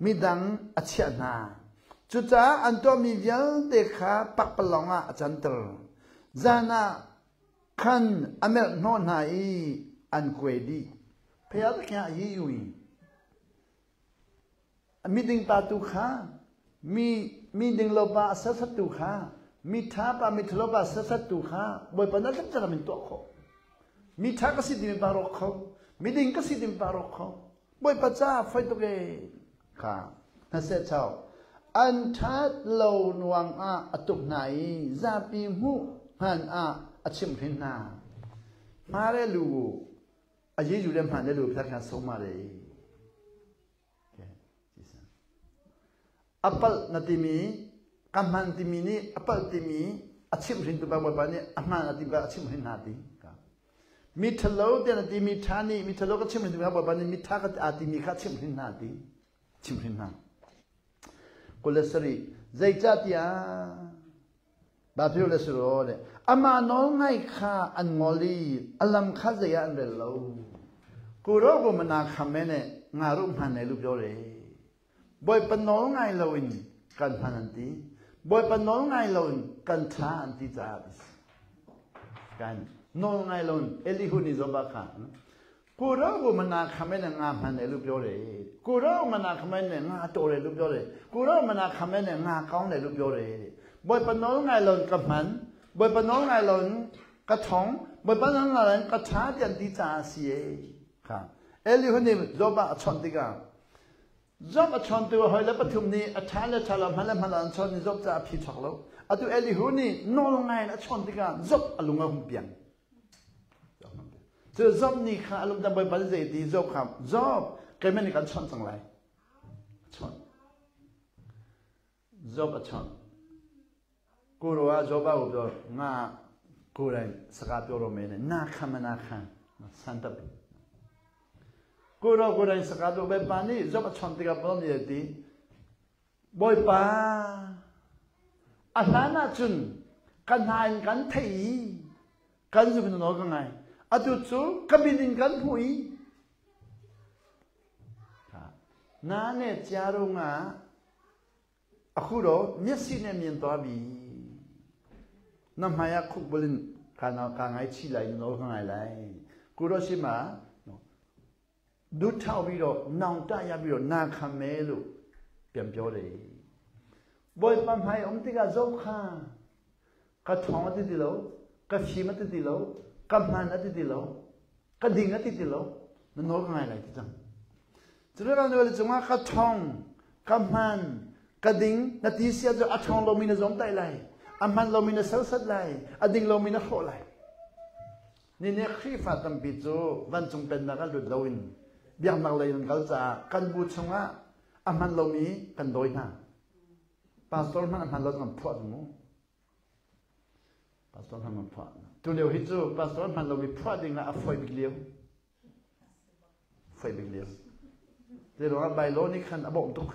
มีดังอเชียนาจุจ้าอันตัวมีเยลเดขาปักปลองอะจันตรจานาคันอเมลนอนไหนอันเกวดีพยาตะแค่ยีอยู่มีดิงปาตุขามีมีดิงโลปาสัสตุขามีท้าปามีทโลปาสัสตุขาบอยปนัดจะมินตัวเขามีท้ากสิดิมปารกเขามีดิงกสิดิมปารกเขาบอยปัจจาไฟตุเกค่ะนั่นเสียเจ้าอันทัดโลนวังอาอตุกไหนซาปีมุหันอาอชิมพินามาเรลูอายุอยู่เรมหันเรลูพิทักษ์สมาเรอปัลนาติมีกัมมันติมีนี่อปัลติมีอชิมรินตุบะบะนี่อามานาติบะอชิมรินนาติ Mi ṭhalo tiah na ti, mi ṭha nih mi ṭhalo ka chimh hrin kha Bawipa nih mi ṭha ka aa timi kha chimh hrin hna ti. Chimh hrin hna. 27 zeicahtiah Baphio le siro le amah nawl ngai kha an ngol i a lam kha zei ah an rel lo. Kuro ko mana kham e ne nga ru hman ne lu pyo re. Bawipa nawl ngai loin kan hman an ti. Bawipa nawl ngai loin kan ṭha an ti caah kan nawl ngai loin Elihu nih Job kha Kuro ko mana kham e ne nga hman ne lu pyo re. Kuro mana kham e ne nga to re lu pyo re. Kuro mana kham e ne nga kaung ne lu pyo re. Bawipa nawl ngai loin ka hman. Bawipa nawl ngai loin ka thong. Bawipa nawl ngai loin ka ṭha ti an ti caah a si e. Kha Elihu nih Job ah a chawnh tikah Job a chawntu a hawile pathum nih a ṭha le ṭha lo hman le hman lo an chawn i Job ca a phi chuak lo. Atu Elihu nih nawl ngai in a chawn tikah Job a lung a hung piang. Cu Job nih kha a lungdang Bawipa nih zei ti Job kha Job keimah nih kan chawnh cang lai. A chawnh. Job a chawnh. Kuro ah Job a u nga kuren saka pyo ro me ne na kha ma na kha san ta Kuro kuren saka do be pa ni Job a chawnh tikah pom ni ti Bawipa a hlan ahcun kan hna in kan thei i kan zum in nawl ka ngai atu cu ka min in kan hmuh i na ne chia rungah a khuro miasi ne mian to bi na hmai ah khuk bulin ka ka ngai chi lai nawl ka ngai lai kuro sima ဒုထောက်ပြီးတော့နောင်တရပြီးတော့နာခံမယ်လို့ပြန်ပြောတယ်ဘွယ်ပန်ဖိုင်အုံတိကဇောခါကထောင်းတိတိလောကဖီမတိတိလောကမန်တိတိလောကဒင်းတိတိလောနနောငိုင်လိုက်တံကျတော့လည်းကျမကထောင်းကမန်ကဒင်းနတိစီအအထောင်းလိုမီနဇုံတိုင်လိုက်အမန်လိုမီနဆောဆတ်လိုက်အဒင်းလိုမီနခေါ်လိုက် Ni nih Khrihfa tampi cu vancung pennak ah lut loin biaknak lei an kal caah kan bu chungah a hman lomi kan dawi hna. Pastor hmanh a hman lo kan phuah mu. Pastor hmanh kan phuah. Tu lio hi cu pastor hman lomi phuah ding ah a fawi bik lio. Fawi bik lio. Te ruangah Bailo nih khan a bawmh tuk.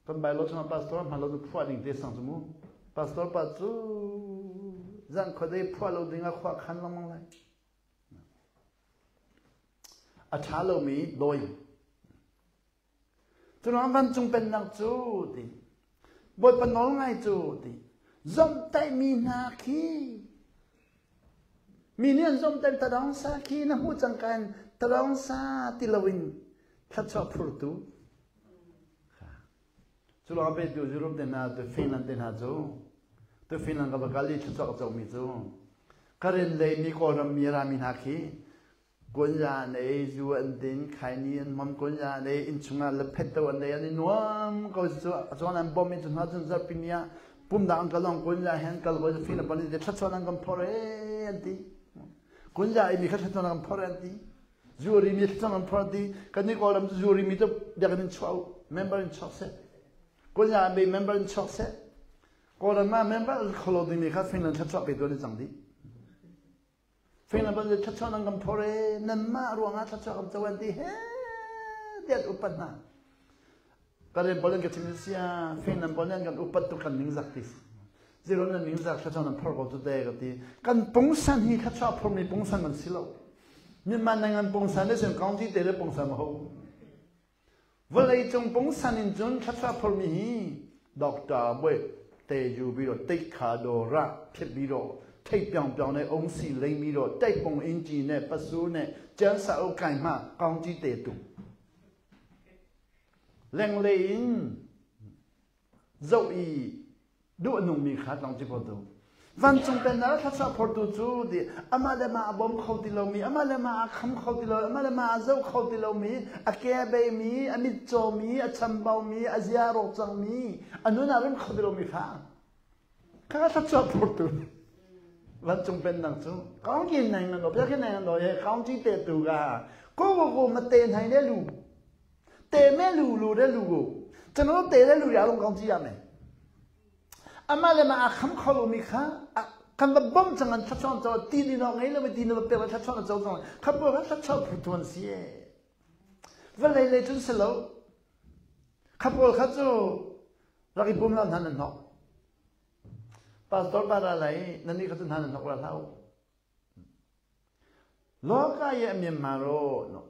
Kan Bailo chungah pastor hman lo cu phuah ding te sang cu mu. Pastor pa cu zan khuadei phuah lo ding ah khua khan lengmang lai. A ṭha lomi dawi. Curuang vancung pennak cu ti. Bawipa nawl ngai cu ti. Zomhtaihmi hna khi mi nih an zomhtaih tadawng sa khi na hmuh cangka in tadawng sa ti loin thluachuah phurtu Cu lawng petu Europe te hna tu Finland te hna cu tu Finland ka va kal i thluachuah ka comi cu Karen lei mi Kawlram mi rami hna khi kunja an ei zu an din khaini an hmam kunja an ei innchung ah lephet to an ei an i nuam ko cu chuan an bom i cu hna cun zarhpi ni ah pumdang an kalong kunja he an kal ko Finland pon i thluachuah an kan phor e an ti kunja i mi kha thluachuah an kan phor an ti Zuri mi thlacam an phor ti kan ni Kawlram cu zuri mi cu biakinn in chuah u member in chuak seh Kawlnya an bei member in chuak seh Kawlram ah member kholo ding mi kha Finland thlachuah pe tuan cang dih Finland ban thlachuah nan kan phor e nanmah ruangah thlachuah kan co an ti he tiat upat hna Karen bolen ka chim sia Finland bolen kan upat tu kan ning zak ti zero nan ning zak thlachuah nan phor ko tu te ka ti kan pungsan hi thlachuah phor mi pungsan kan si lo Myanmar nangan pungsan le sin county te le pungsan ho vawlei cung pungsan in cun thlachuah phor mi hi doctor boi te ju bi ro te kha do ra phit bi ro thei piang piang ne ong si lei mi ro tai pong in chi ne pasu ne chan sa o kai ma county te tu lenglei in zoh i duh a nungmi kha tlong ci phortu vancung pennak thluachuah phortu cu ti amah le mah a bawm kho ti lomi amah le mah a kham kho ti lo amah le mah a zoh kho ti lomi a ke a beimi a mit cawmi a chambaumi a zia a rawk cangmi a nun ah rem kho ti lomi kha kha thluachuah phortu vancung pennak cu kaung kin nai nan lo pia kin nai nan lo he kaung chi te tu ga ko ko ko ma te nai le lu တေမဲ့လူလူတဲ့လူကိုကျွန်တော်တို့တေတဲ့လူတွေအလုံးကောင်းကြည့်ရမယ်အမလည်းမအခမ်ခေါ်လို့မိခါ Kan va bom cang an thluachuah co ti ni no ngei lo mi ti na va pek thluachuah co cang kha pawl kha thluachuah phu tuan si e. Vawlei lei cun si lo. Kha pawl kha cu rak i pum lo hna nan hnok. Pastor pa ra lai nan nih kha cu hna nan hnok ra hlah u. လောကရဲ့အမြင်မှာတော့နော်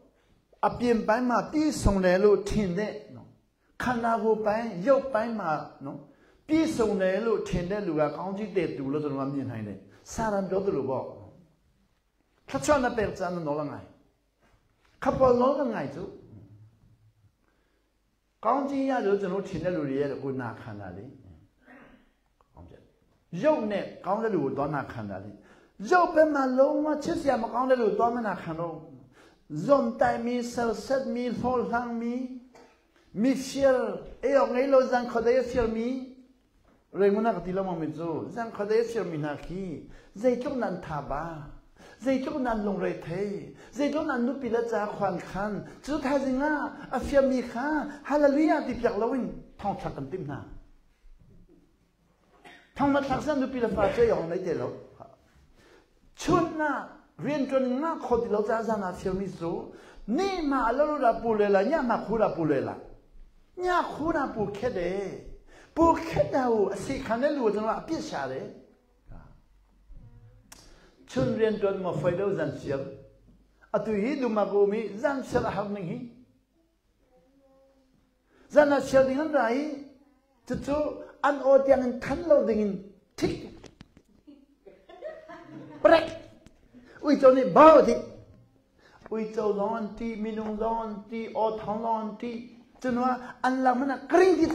အပြင်ပိုင်းမှာပြည့်စုံတယ်လို့ထင်တဲ့နော်ခန္ဓာကိုယ်ပိုင်းရုပ်ပိုင်းမှာနော်ပြည့်စုံတယ်လို့ထင်တဲ့လူကကောင်းကြီးတဲ့သူလို့ကျွန်တော်မြင်နိုင်တယ်စာရန်ပြောသလိုပေါ့ထချွန်တဲ့ချန်နော်လငိုင်ခပေါ်လောကငိုင်စုကောင်းကြီးရလို့ကျွန်တော်ထင်တဲ့လူတွေရဲ့ကိုနာခံတာလေကောင်းပြရုပ်နဲ့ကောင်းတဲ့လူကိုတော့နာခံတာလေ ရုပ်ပဲမှာလုံးဝချစ်စရာမကောင်းတဲ့လူတော့မနာခံတော့ဇွန်တိုင်မီဆယ်ဆက်မီဖောလန်းမီမီရှယ်အေငေလိုဇန်ခဒေရှယ်မီရေငုနာကတိလမမီဇိုဇန်ခဒေရှယ်မီနာခီဇေတုနန်သာဘာဇေတုနန်လုံရေသေးဇေတုနန်နုပိလချာခွန်ခန်ဇုထာဇင်ငါအဖျမီခာဟာလေလုယာတိပြလဝင်းထောင်းချကန်တိမနာထောင်းမထဆန်နုပိလဖာချေယောင်းနေတယ်လို့ ချွန်းနာရင်တွငါခေါ်ဒီလောဇာဇာနာဖျမီဆိုနေမှာအလောရာပူလေလာညမှာခူရာပူလေလာညခူရာပူခက်တယ်ပူခက်တာကိုအစိခံတဲ့လူကိုကျွန်တော်အပြစ်ရှာတယ်ချွန်းရင်တွမဖိုင်တော့ဇန်စီအတူဟီဒူမကူမီဇန်ဆရာဟမ်နဟီဇန်နာရှယ်ဒီဟန်ရိုင်တူတူအန်အိုတျန်ထန်လို့ဒင်းထိပရက် ဥကျုံနေဘောဒီဥကျုံလောန်တီမီနုံလောန်တီအောထောင်းလောန်တီကျွန်တော်အန်လာမနာကရင်ဒီ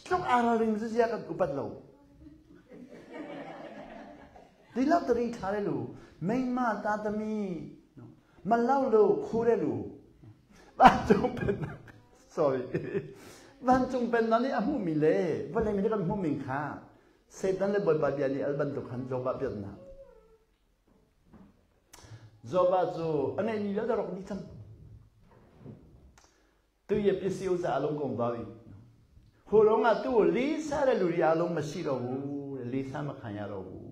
ကျုပ်အားရင်းစရကဥပတ်လို့ဒီလောက်တတိထားတဲ့လူမိမသားသမီးမလောက်လို့ခိုးတဲ့လူဘာကြောင့်ပဲ sorry ဘာကြောင့်ပဲနနေအမှုမီလေဘာလဲမီကမှုမင်ခါစေတန်လေဘဘာပြလီအလဘန်တုခန်ဇောဘပြနာ ဇောဘဇိုအနေနီလာတော့ဒီချမ်သူရဲ့ပစ္စည်းဥစ္စာအလုံးကုန်သွားပြီဟိုတော့ကသူ့ကိုလေးစားတဲ့လူတွေအလုံးမရှိတော့ဘူးလေးစားမခံရတော့ဘူး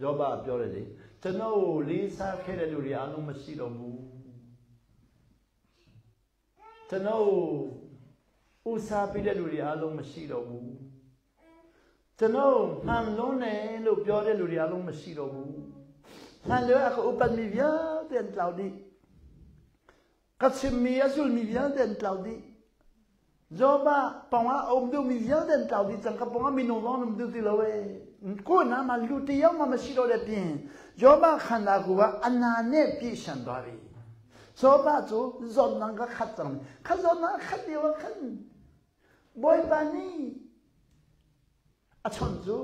ယောဘပြောတယ်လေကျွန်တော်ကိုလေးစားခဲ့တဲ့လူတွေအလုံးမရှိတော့ဘူးကျွန်တော်ဥစားပြတဲ့လူတွေအလုံးမရှိတော့ဘူးကျွန်တော်မှန်လုံးတယ်လို့ပြောတဲ့လူတွေအလုံးမရှိတော့ဘူး မှန်လို့အခုဥပမီပြတဲ့တောက်ဒီကချင်မီအဆုမီပြတဲ့တောက်ဒီဇောဘပောင်အုံဒူမီပြတဲ့တောက်ဒီစံကပောင်မီနိုလောနမ်ဒူတီလောဝဲကိုနာမလူတယောက်မှမရှိတော့တဲ့ပြင်ယောဘခန္ဓာကိုယ်ကအနာနဲ့ပြည့်ရှံသွားပြီဇောဘဆိုဇောနံကခတ်တယ်ခဇောနာခတ်တယ်ခန်ဘွိုင်ပါနီအချွန်ဇူ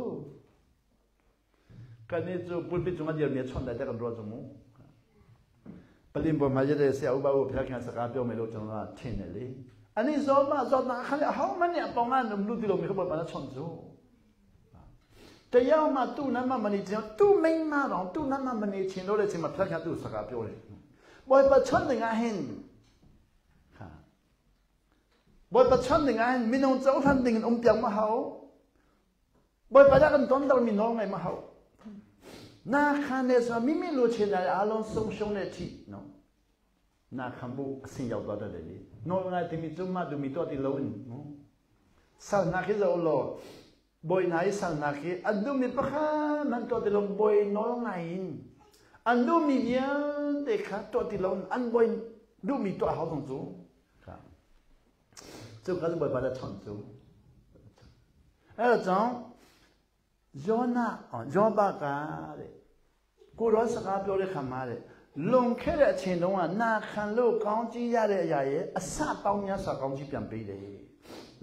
ကနေဇူပုပိဇုံကဒီမြေချွန်တဲ့ကတော့ဇမူပလင်ပေါ်မှာရတဲ့ဆရာဥပကိုဖျက်ခံစကားပြောမယ်လို့ကျွန်တော်ကထင်တယ်လေအနိဇောမဇောနာခလေဟောင်းမနဲ့အပေါင်းကနမလူတီလို့မြေခပေါ်ပါချွန်ဇူတရားမှသူ့နာမမနေချင်သူ့မိန်းမတော့သူ့နာမမနေချင်တော့တဲ့ချိန်မှာဖျက်ခံသူ့စကားပြောတယ်ဘွယ်ပချွန်ငါဟင်ဟာဘွယ်ပချွန်ငါဟင်မင်းတို့ကြောက်ထန်တင်အုံပြောင်မဟောဘွယ်ပကြကန်တွန်တော်မင်းနော်ငိုင်မဟော နာခံနေဆိုမိမိလိုချင်တယ်အားလုံးဆုံးရှုံးတဲ့အထိနော်နာခံဖို့အဆင်ရောက်သွားတတ်တယ်လေနော်ငါတိမီကျမဒူမီတော့တီလုံးနော်ဆာနာခိဇောလောဘွိနိုင်ဆာနာခိအဒူမီပခမန်တော့တီလုံးဘွိနော်ငိုင်အန်ဒူမီယန်တေခါတော့တီလုံးအန်ဘွိဒူမီတော့ဟောတော့ဇူခါကျုပ်ကလည်းဘွိပါလာချွန်ဇူအဲ့တော့ကြောင့် ယောနာယောဘကတဲ့ကိုရောစကားပြောတဲ့ခါမှာတဲ့လွန်ခဲ့တဲ့အချိန်တုန်းကနာခံလို့ကောင်းကြီးရတဲ့အရာရဲ့အစပေါင်းများစွာကောင်းကြီးပြန်ပေးတယ်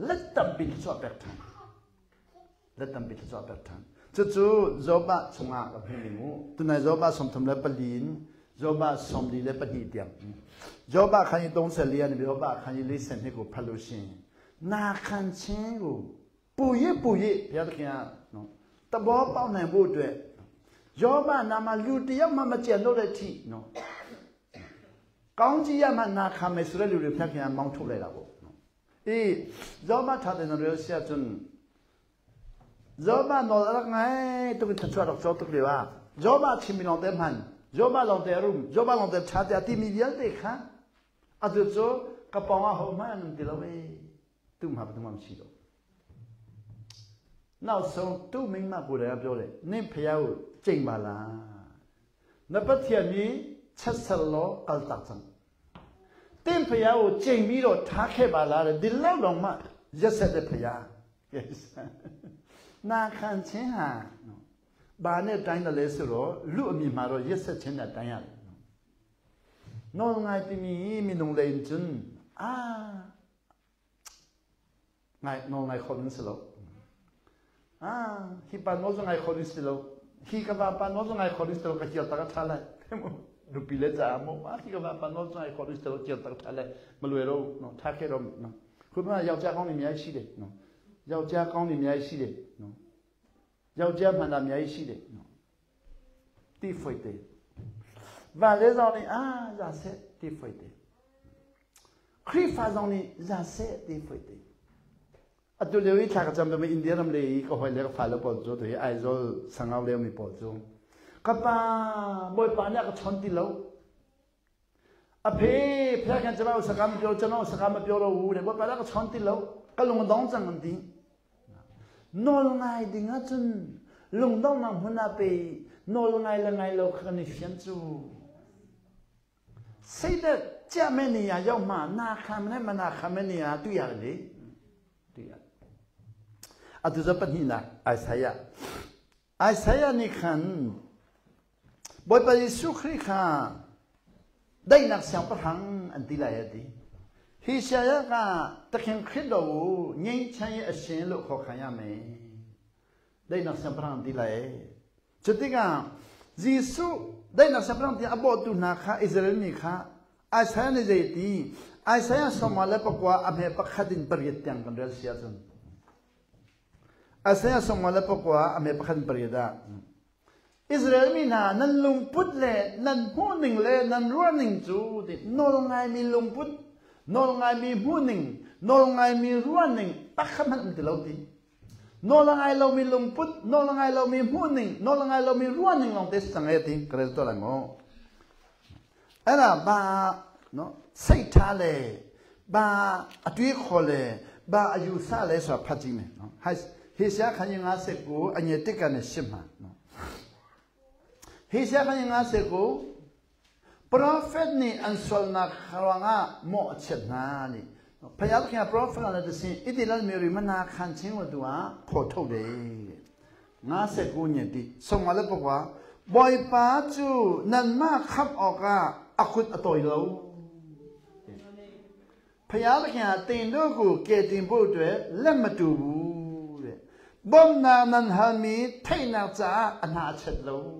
လက်တံပိစွာပဲထန်လက်တံပိစွာပဲထန်ကျကျဇောဘချုံငါအဖေမူသူနိုင်ဇောဘဆုံထုံလက်ပလင်ဇောဘဆုံဒီလက်ပတိတံဇောဘခန်းကြီး34ရနေဇောဘခန်းကြီး42ကိုဖတ်လို့ရှိရင်နာခံခြင်းကိုပူရပူရဘုရားသခင်ကနော် တဘောပေါက်နိုင်ဖို့အတွက်ယောဘနာမှာလူတယောက်မှမကြံတော့တဲ့အထိနော်ကောင်းကြီးရမှနာခံမယ်ဆိုတဲ့လူတွေဖျက်ခင်မောင်းထုတ်လိုက်တာပေါ့နော်အေးယောဘထားတဲ့နော်ဆရာကျွန် Job ah nawl a rak ngai tuk in thluachuah rak co tuk lio ah Job ah chimmi lawng te hman, Job ah lawng te a rum, Job ah lawng te ṭha tiah timi vialte kha atu cu ka pawng ah hohmanh an um ti lo ee. Tu ma tu mam si lo. နောက်ဆုံးသူ့မိန်းမကိုယ်တိုင်ကပြောတယ်နင့်ဖျားကိုကျိန်ပါလားနပတ်ထျံမီချက်ဆက်လောကလတချံတင်းဖျားကိုကျိန်ပြီးတော့ထားခဲ့ပါလားတဲ့ဒီလောက်တော့မှရက်ဆက်တဲ့ဖျားနာခံခြင်းဟာဘာနဲ့တိုင်းတယ်လဲဆိုတော့လူအမြင်မှာတော့ရက်ဆက်ခြင်းနဲ့တိုင်းရတယ်နော်ငိုင်တမီမီနုံလိန်ချွန်းအာ ငိုင်နော်ငိုင်ခေါင်းစလို့အာဟိပါနောဇငိုင်ခေါင်းစလို့ဟိကဘာပါနောဇငိုင်ခေါင်းစလို့ကချီတကထားလိုက်လူပီလက်ကြမောဟိကဘာပါနောဇငိုင်ခေါင်းစလို့ချီတကထားလိုက်မလွယ်တော့နော်ထားခဲ့တော့နော်ခုမှယောက်ျားကောင်းနေအများကြီးရှိတယ်နော်ယောက်ျားကောင်းနေအများကြီးရှိတယ်နော်ယောက်ျားမှန်တာအများကြီးရှိတယ်နော်တိဖွိတ်တယ်ဘာလဲဆောင်နေအာဇာဆက်တိဖွိတ်တယ်ခရိဖာဆောင်နေဇာဆက်တိဖွိတ်တယ် အတူလေဝိထာကကြံပမအိန္ဒိယရမ်လေကဟွိုင်လေဖာလပေါ်ဇိုတို့အိုင်ဇောဆငောင်းလေမီပေါ်ဇိုကပါဘွေပါညာကချွန်တီလောအဖေဖျားကန်ကျမစကားမပြောကျွန်တော်စကားမပြောတော့ဘူးတဲ့ဘွေပါညာကချွန်တီလောကလုံတောင်းစံတီနော်ငိုင်ဒီငါချွန်လုံတောင်းနဟွနာပေနော်ငိုင်လငိုင်လောခနိဖျန်ချူစိတ်တဲ့ကြမဲ့နေရာရောက်မှနာခံမနဲ့မနာခံမဲ့နေရာတွေ့ရတယ်လေတွေ့ရ အတူစပနိနာအိုင်ဆာယအိုင်ဆာယနိခန်ဘွေပါယေရှုခရစ်ခါဒိုင်နက်ဆောင်ပဟန်အန်တီလာယတီဟေရှာယကတခင်ခရစ်တော်ကိုငြိမ်းချမ်းရဲ့အရှင်လို့ခေါ်ခံရမယ်ဒိုင်နက်ဆောင်ပဟန်တီလာရဲ့စတိကဂျေစုဒိုင်နက်ဆောင်ပဟန်တီအဘောတူနာခါဣသရေလမိခါအိုင်ဆာယနေဇေတီအိုင်ဆာယဆောမလပကွာအမေပခဒင်ပရိယတန်ကန်ရစီယာဇွန် အဆင်ဆောင်မလပကွာအမေပခန်ပရိဒါอิสราเอลมีนานันลุงพุดเลนันหูหนึ่งเลนันรัวหนึ่งจูดินอลงไงมีลุงพุดนอลงไงมีหูหนึ่งนอลงไงมีรัวหนึ่งปักขมันติเราดีนอลงไงเรามีลุงพุดนอลงไงเรามีหูหนึ่งนอลงไงเรามีรัวหนึ่งลองเทสสังเอติกระตัวละงอเอ็นะบาเนาะစိတ်ထားလေဘာအတွေးခေါ်လေဘာအယူဆလဲဆိုတာဖတ်ကြည့်မယ်နော်ဟို ဟေရှာခန်းကြီး59အငယ်1ကနေ8မှာနော်ဟေရှာခန်းကြီး59 prophet နေအန်ဆွလနာခရငါမော့ချက်နာနိဖယားခင် prophet လည်းတစင်ဣတိလမေရီမနာခံခြင်းကိုသူဟာဖော်ထုတ်တယ်59ညတိဆုံးမလည်းပကွာဘွိုင်ပါကျူနန်မခပ်အောကအခွတ်အတော်လောဖယားခင်ဟာတင်တို့ကိုကယ်တင်ဖို့အတွက်လက်မတူဘူး ဘုံနာနန်ဟာမီထိတ်နာကြအနာချက်လုံး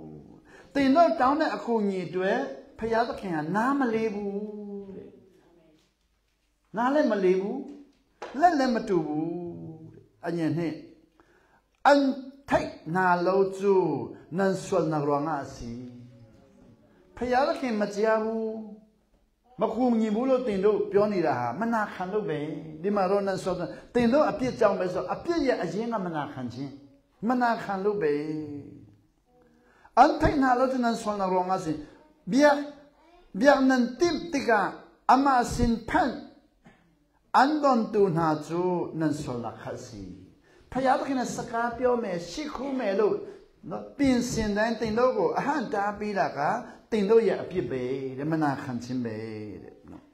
တင်တို့တောင်းတဲ့အကူညီတွေဖယားသခင်ကနားမလေးဘူးတဲ့နားလည်းမလေးဘူးလက်လည်းမတူဘူးတဲ့အညင်နှင့်အန်ထိတ်နာလို့ကျူနန်ဆွလနာရောငါစီဖယားသခင်မကြားဘူးမကူညီဘူးလို့တင်တို့ပြောနေတာဟာမနာခံလို့ပဲဒီမှာတော့နန်ဆွတင်တို့အပြစ်ကြောင့်ပဲဆိုအပြစ်ရဲ့အရင်ကမနာခံခြင်းမနာခံလို့ပဲအန်ထိတ်နာလို့နန်ဆွလနာရောငါစီဘီယာဘီယာနန်တိတိကအမစင်ဖန်အန်ဒွန်တူနာချူနန်ဆွလနာခစီဖယားသခင်စကားပြောမယ်ရှိခိုးမယ်လို့နော်ပြင်စင်တိုင်းတင်တို့ကိုအဟန့်တားပေးတာက တင်တို့ရဲ့အပြစ်ပဲတဲ့မနာခံခြင်းပဲတဲ့နော်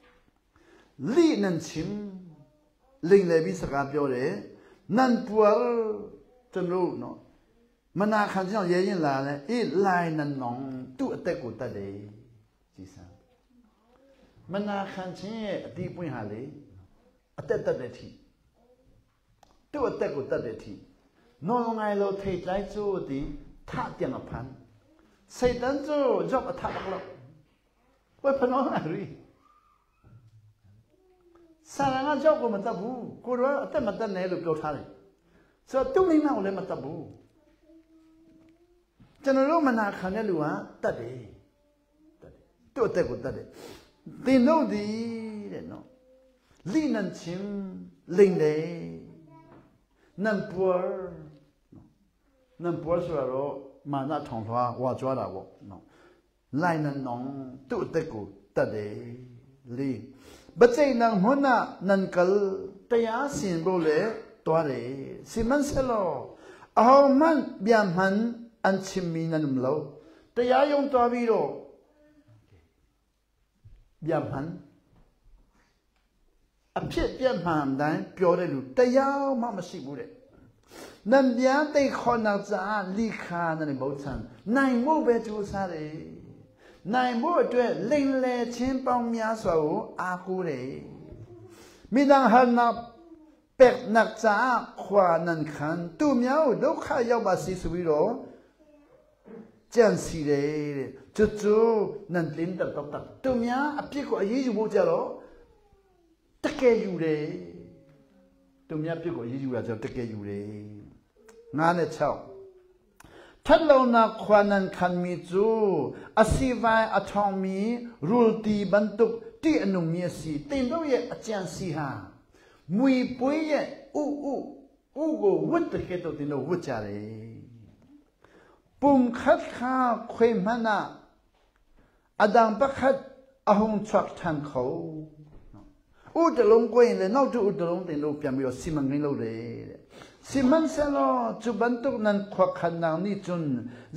လိနန်ချင်းလိန်လေပြီးစကားပြောတယ်နန်ပွာကျွန်တော်နော်မနာခံခြင်းရဲရင်လာတယ်အေးလိုင်နန်နောင်သူ့အသက်ကိုတတ်တယ်ကြည်စမ်းမနာခံခြင်းရဲ့အတိပွင့်ဟာလေအသက်တတ်တဲ့ထိသူ့အသက်ကိုတတ်တဲ့ထိနော်ငိုင်လို့ထိတ်လိုက်ကျိုးဒီထပြန်အဖန် စိတ်တန်းကျိုးကြောက်အထဘကလို့ဝဲဖနောရီဆာရငါကြောက်ကိုမတတ်ဘူးကိုရောအသက်မတတ်နဲ့လို့ပြောထားတယ်ဆိုတော့သူ့မိမကိုလည်းမတတ်ဘူးကျွန်တော်တို့မနာခံတဲ့လူဟာတတ်တယ်တတ်တယ်သူ့အသက်ကိုတတ်တယ်သင်တို့ဒီတဲ့နော်လိနန်ချင်းလိန်လေနန်ပွား Nan puar sura ro ma na thong hua wa chua da wo no. Lai nan nong tu te ku ta de li. Bachei nang hmun ah nan kal taya sin bo le tua re. Sihmanhsehlaw aho hmanh bia hman an chimmi nan um lo. Taya yong tua vi ro bia hman a phiah piah hmaan dai pyo de lu tayau ma ma si bu de nan bia tei khawhnak caah li kha nan i bochan nai mu ve cu sa re nai mu tue ling le chin pong mya so a ku re midang harnak peknak caah khua nan khan tu miao do kha yau ba si subi ro Cian si le cucu nan tlin ter taktak. Tumia a pi ko a yi yu bu cia lo take yu le tumia pi ko yi yu la cia take yu le nga ne chau. Thatlonak khua nan khanmi cu a sivai a ṭhawngmi rulti bantuk ṭih a nungmi a si. Tin do ye a cian si ha. Mui pui ye u u u go wut te ke to tin do wut cha le. Pumkhat kha khuai hmanh ah a dang pakhat a hung chuak ṭhan kho. Utalung kuai le nautu utalung te lo piam yo simang ngei lo re. Sihmanhsehlaw cu bantuk nan khuakhannak nih cun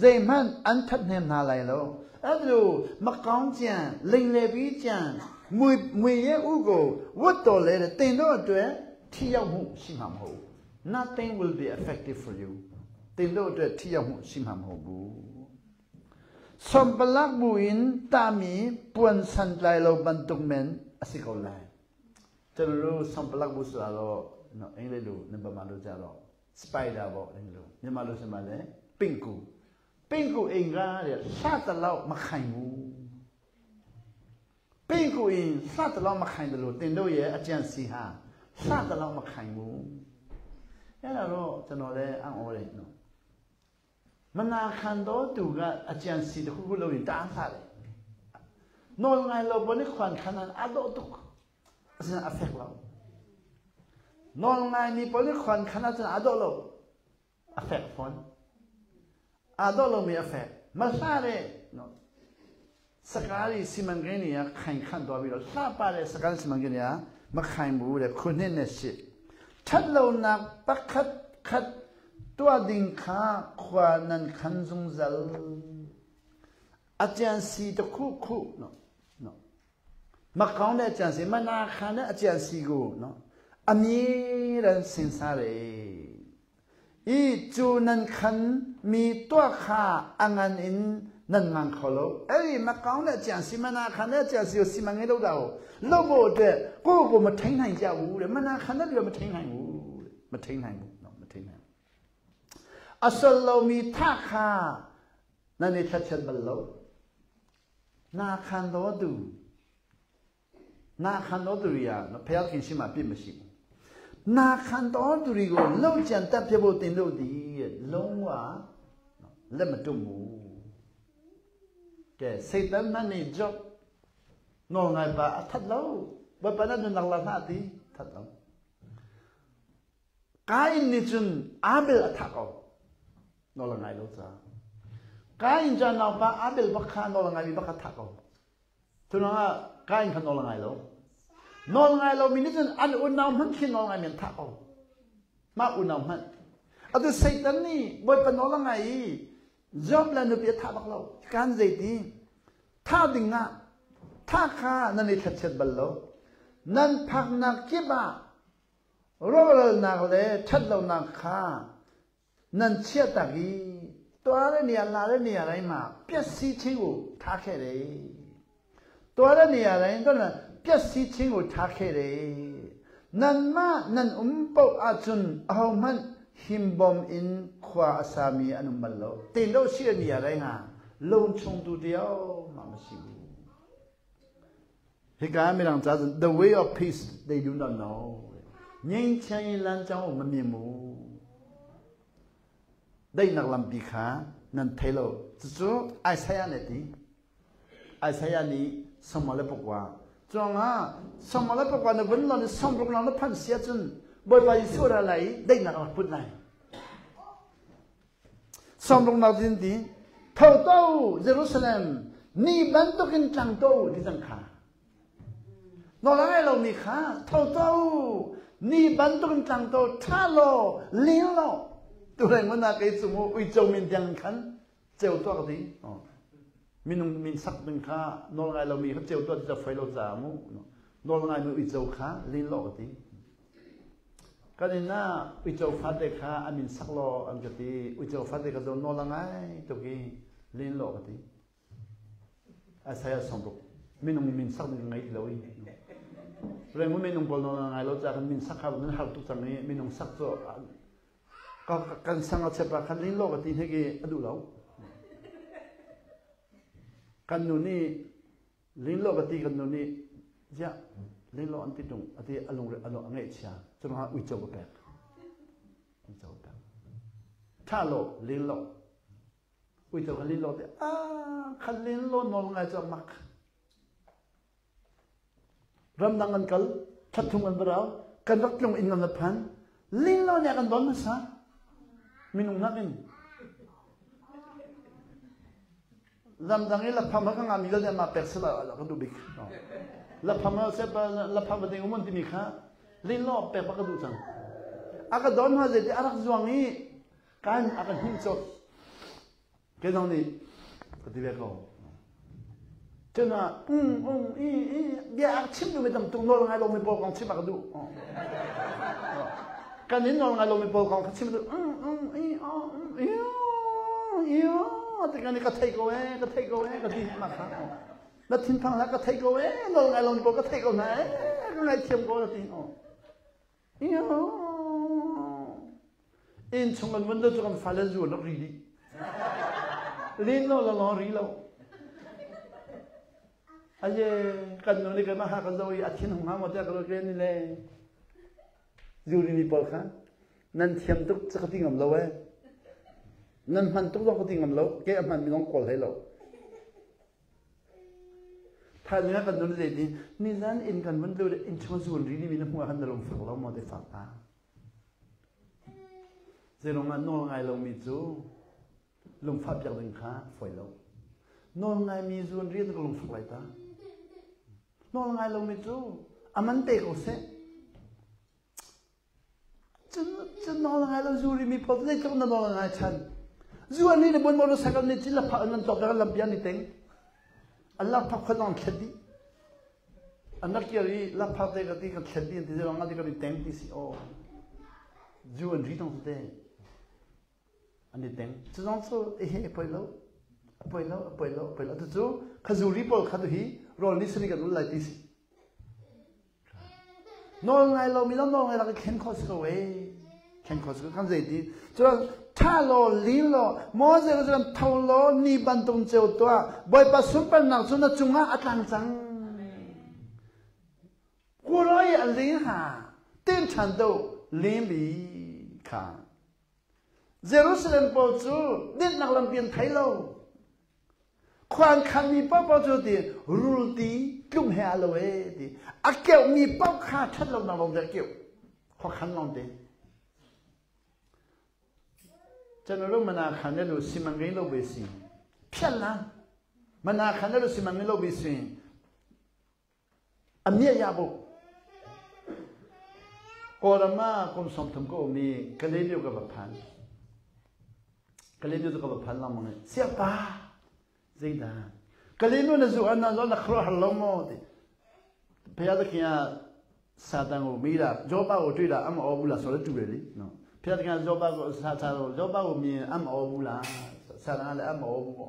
zeihmanh an thathnem hna lai lo. Adu makong cian ling le bi cian mui mui ye u go wut to le le te no tue thi yau hu si ham ho. Nothing will be effective for you. Tin do te thi hu sim ham ho bu. Sompalak bu in tami puan san tlai lo bantuk men asi ko lai. Chanu sompalak bu sa lo no engle lu nan ba ma lu cha lo spider bo eng lu ni ma lu sima le pinku pinku inga le sa ta lo ma khai mu ပင့်ကိုရင်စတလောက်မခိုင်တယ်လို့တင်တို့ရဲ့အကြံစီဟာစတလောက်မခိုင်ဘူးအဲ့ဒါတော့ကျွန်တော်လည်းအံ့ဩတယ်နော်မနာခံတော့သူကအကြံစီတစ်ခုခုလုပ်ရင်တအားစားတယ်နော်ငိုင်လောဘနိခွန်ခနန်အတော့တုအစအဖက်လောက်နော်ငိုင်နိပနိခွန်ခနန်အတော့လို့ အဖက်ဖွန်အတော့လို့မအဖက်မစားတဲ့နော်စကားဒီစီမံကိန်းတွေကခိုင်ခန့်သွားပြီးတော့လှပတဲ့စကားစီမံကိန်းတွေကမခိုင်ဘူးတဲ့ခုနှစ်နဲ့ရှစ်ထက်လုံနာပခတ်ခတ်တွဒင်ခါခွာနန်ခန်ဇုံဇလအကြံစီတခုခုနော်နော်မကောင်းတဲ့အကြံစီမနာခံတဲ့အကြံစီကိုနော်အမြဲတမ်းစဉ်းစားတယ် ဤကျူနန်ခန်မီတော့ခါအငန်အင်နန်ငန်ခလို့အဲ့ဒီမကောင်းတဲ့အကြံစီမနာခံတဲ့အကြံစီကိုစီမံကိန်းလုပ်တာကိုလုပ်ဖို့အတွက်ကိုယ့်ကိုမထိန်နိုင်ကြဘူးတဲ့မနာခံတဲ့လူမထိန်နိုင်ဘူးတဲ့မထိန်နိုင်ဘူးနော်မထိန်နိုင်အစလောမီထခါနနေထချက်ဘလို့နာခံတော်သူ နာခံတော်သူတွေကဖျားခင်ရှိမှပြစ်မရှိဘူးနာခံတော်သူတွေကိုလုံကြံတက်ပြဖို့တင်လို့ဒီလုံးဝလက်မတွဘူးကဲစိတ်တမ်းမနေကြော့နော်ငါပါအထက်လို့ဘပနာနလာနာတီထက်လို့ကိုင်းနေချွန်းအာဘယ်အထကောနော်လငိုင်လို့စာကိုင်းကြနောက်ပါအာဘယ်ဘခါနော်လငိုင်ဘခထကောသူကကိုင်းခနော်လငိုင်လို့ นอนไงเรามีนี่จนอันอุณเอามันขี้นอนไงมันทักเอามาอุณเอามันอะตัวไซตันนี่บอยปนอนไงจอบแล้วนุเปียทักบักเราการใจดีท่าดิ่งอ่ะท่าข้านั่นนี่ชัดชัดบัลโลนั่นพักนักกิบะรอลนักเลยชัดเรานักข้านั่นเชี่ยตะกี้ตัวอะไรเนี่ยลาอะไรเนี่ยอะไรมาเปียสีชิวท่าแค่เลยตัวอะไรเนี่ยอะไรตัวนั้น ပျက်စီးခြင်းကိုထားခဲ့တယ်နန်မနန်အုံပေါအချွန်အဟောမန်ဟင်ဘုံအင်ခွာအစာမီအနုမလောတင်လို့ရှိတဲ့နေရာတိုင်းဟာလုံခြုံသူတယောက်မှမရှိဘူးဟိကာမီလောင်ဇာ the way of peace they do not know ငြိမ်းချမ်းရေးလမ်းကြောင်းကိုမမြင်ဘူးဒိတ်နလမ်ဘီခာနန်ထေလို့ဇူအိုင်ဆယာနေတီအိုင်ဆယာနီစမလပကွာ จง啊，什么来不管的问了，你上不了那判写准，不把你说来来，得那个不来。Sawmruknak din ti tho to Jerusalem ni bantukin tlang to ti cang kha. Nawl a ngai lomi kha tho to ni bantukin tlang to tha law ling law tu reng mana kei cu mu uico min tiang khan ceu tuah ka ti. Minung min sak ding kha nawl ngai lomi kha ceu tuah ti ca foi lo ca mu. Nawl ngai mi uico kha lin law ka ti. Kan inn ah uico fate kha a min sak law an ka ti. Uico fate kha zo nawl a ngai tuk i len law ka ti. Isaiah 60 minung min sak ding ngei ti lo i. Rengu minung pawl nawl a ngai lo ca kan min sak kha nan har tuk cang i minung sak cu kan sang a chep ah khan len law ka ti hnek i a duh lo. Kan nu nih Lin lo ka ti kan nu nih ziah lin lo an ti tung a ti a lungre a ngeihchia cungah uico ka pek uico ka pek tha lo lin lo uico ka lin lo te a khan lin lo nawl ngai cu mak ramdang an kal thatthung an barau kan rak tlung inn kan phan lin lo nih kan don hmasa minung nakin Lamdang i lapham ha ka ngami vialte mah pek sila ka duh bik. Lapham ha sep lapham ding umun timi kha lin law pek bak ka duh cang. A ka don ha zeiti a rak zuang i kan a ka hnin cawt. Ke zong nih ka ti ve ko. Cun ah um um i i bia a chim duhmi tam tung nawl ngai lomi pawl kong chim a ka duh. Kan in nawl ngai lomi pawl kong kha chim duh. Um um i o um i i ti kan ka thei ko ee ka thei ko ee ka ti ma kha. Na thinphang hlah ka thei ko ee nawl ngai lomi pawl ka thei ko hna ee ka ngaithiam ko na ti. Inn chung an vun cu kan fale zu an rak ri dih. Lin lo la lo ri lo. Aye kan nu nih kan ha kan zo i a thin hung ha maw tiah ka lo ke ni le. Zu ri mi pawl kha nan thiam tuk ca ka ti ngam lo eh. Nan hman tuk zong ka ti ngam lo. Ke a hman mi zong kawl hlei lo. Thaizing ah kan nun zei ti nizan inn kan vun lut inn chung zun ri mi na hmuh ah khan na lung fak lo maw ti fak ta. Zeirong ah nawl ngai lomi cu lungfah piak ding kha fawi lo. Nawl ngai mi zun ri ka lungfak lai ta. Nawl ngai lomi cu aman te ko seh. Cun nawl ngai lo zu rimi pawl zeitluk na nawl ngai chan. Zu an nih bon motorcycle nih cin la phak an tok kan lampi an i teng. An lak phak khon an thlet dih. An rak kir i lak phak te ka ti kan thlet dih an ti zong an ti kan i teng ti si o. Zu an ri tong te. An i teng. Cu zong cu ehe poi lo. A poi lo, a poi lo, a poi lo. Cu kha zu ri pawl kha tu hi rawl ni sari kan ul lai ti si. Nawl ngai lomi le nawl ngai lak i thlen khawh si ko ee. Thlen khawh si ko kan zei ti. Cun tha law lin law Moses cu tho law ni bantuk ceu tuah Bawipa sunparnak cu na cungah a tlang cang. Kuroi a ling ha tin ṭhan do lim bi kha. Jerusalem pawl cu dinnak lampi an thei lo. Khuan khanmi paohpaoh cu ti rul ti tlum he a lo ee ti. A keuhmi paoh kha ṭhat lonak lawng te a keuh. Khuakhan lawng te. Chan mana khan ne lu simang ngei lo be si. Phial la. Mana khan ne lu simang ngei lo be si. A miah ya bu. Kawlram ah kum 30 ka um i Galileo ka va phan. Galileo cu ka va phan lengmang i siapa zeidah Galileo na zu an na na khuaruahhar lo maw ti. Phaya ta khiya Satan o mi la Joba o tui la am o bu la so la tu le li no. Phaya ta khiya Joba ko sa sa Joba o mi am o bu la Satan le am o bu ko.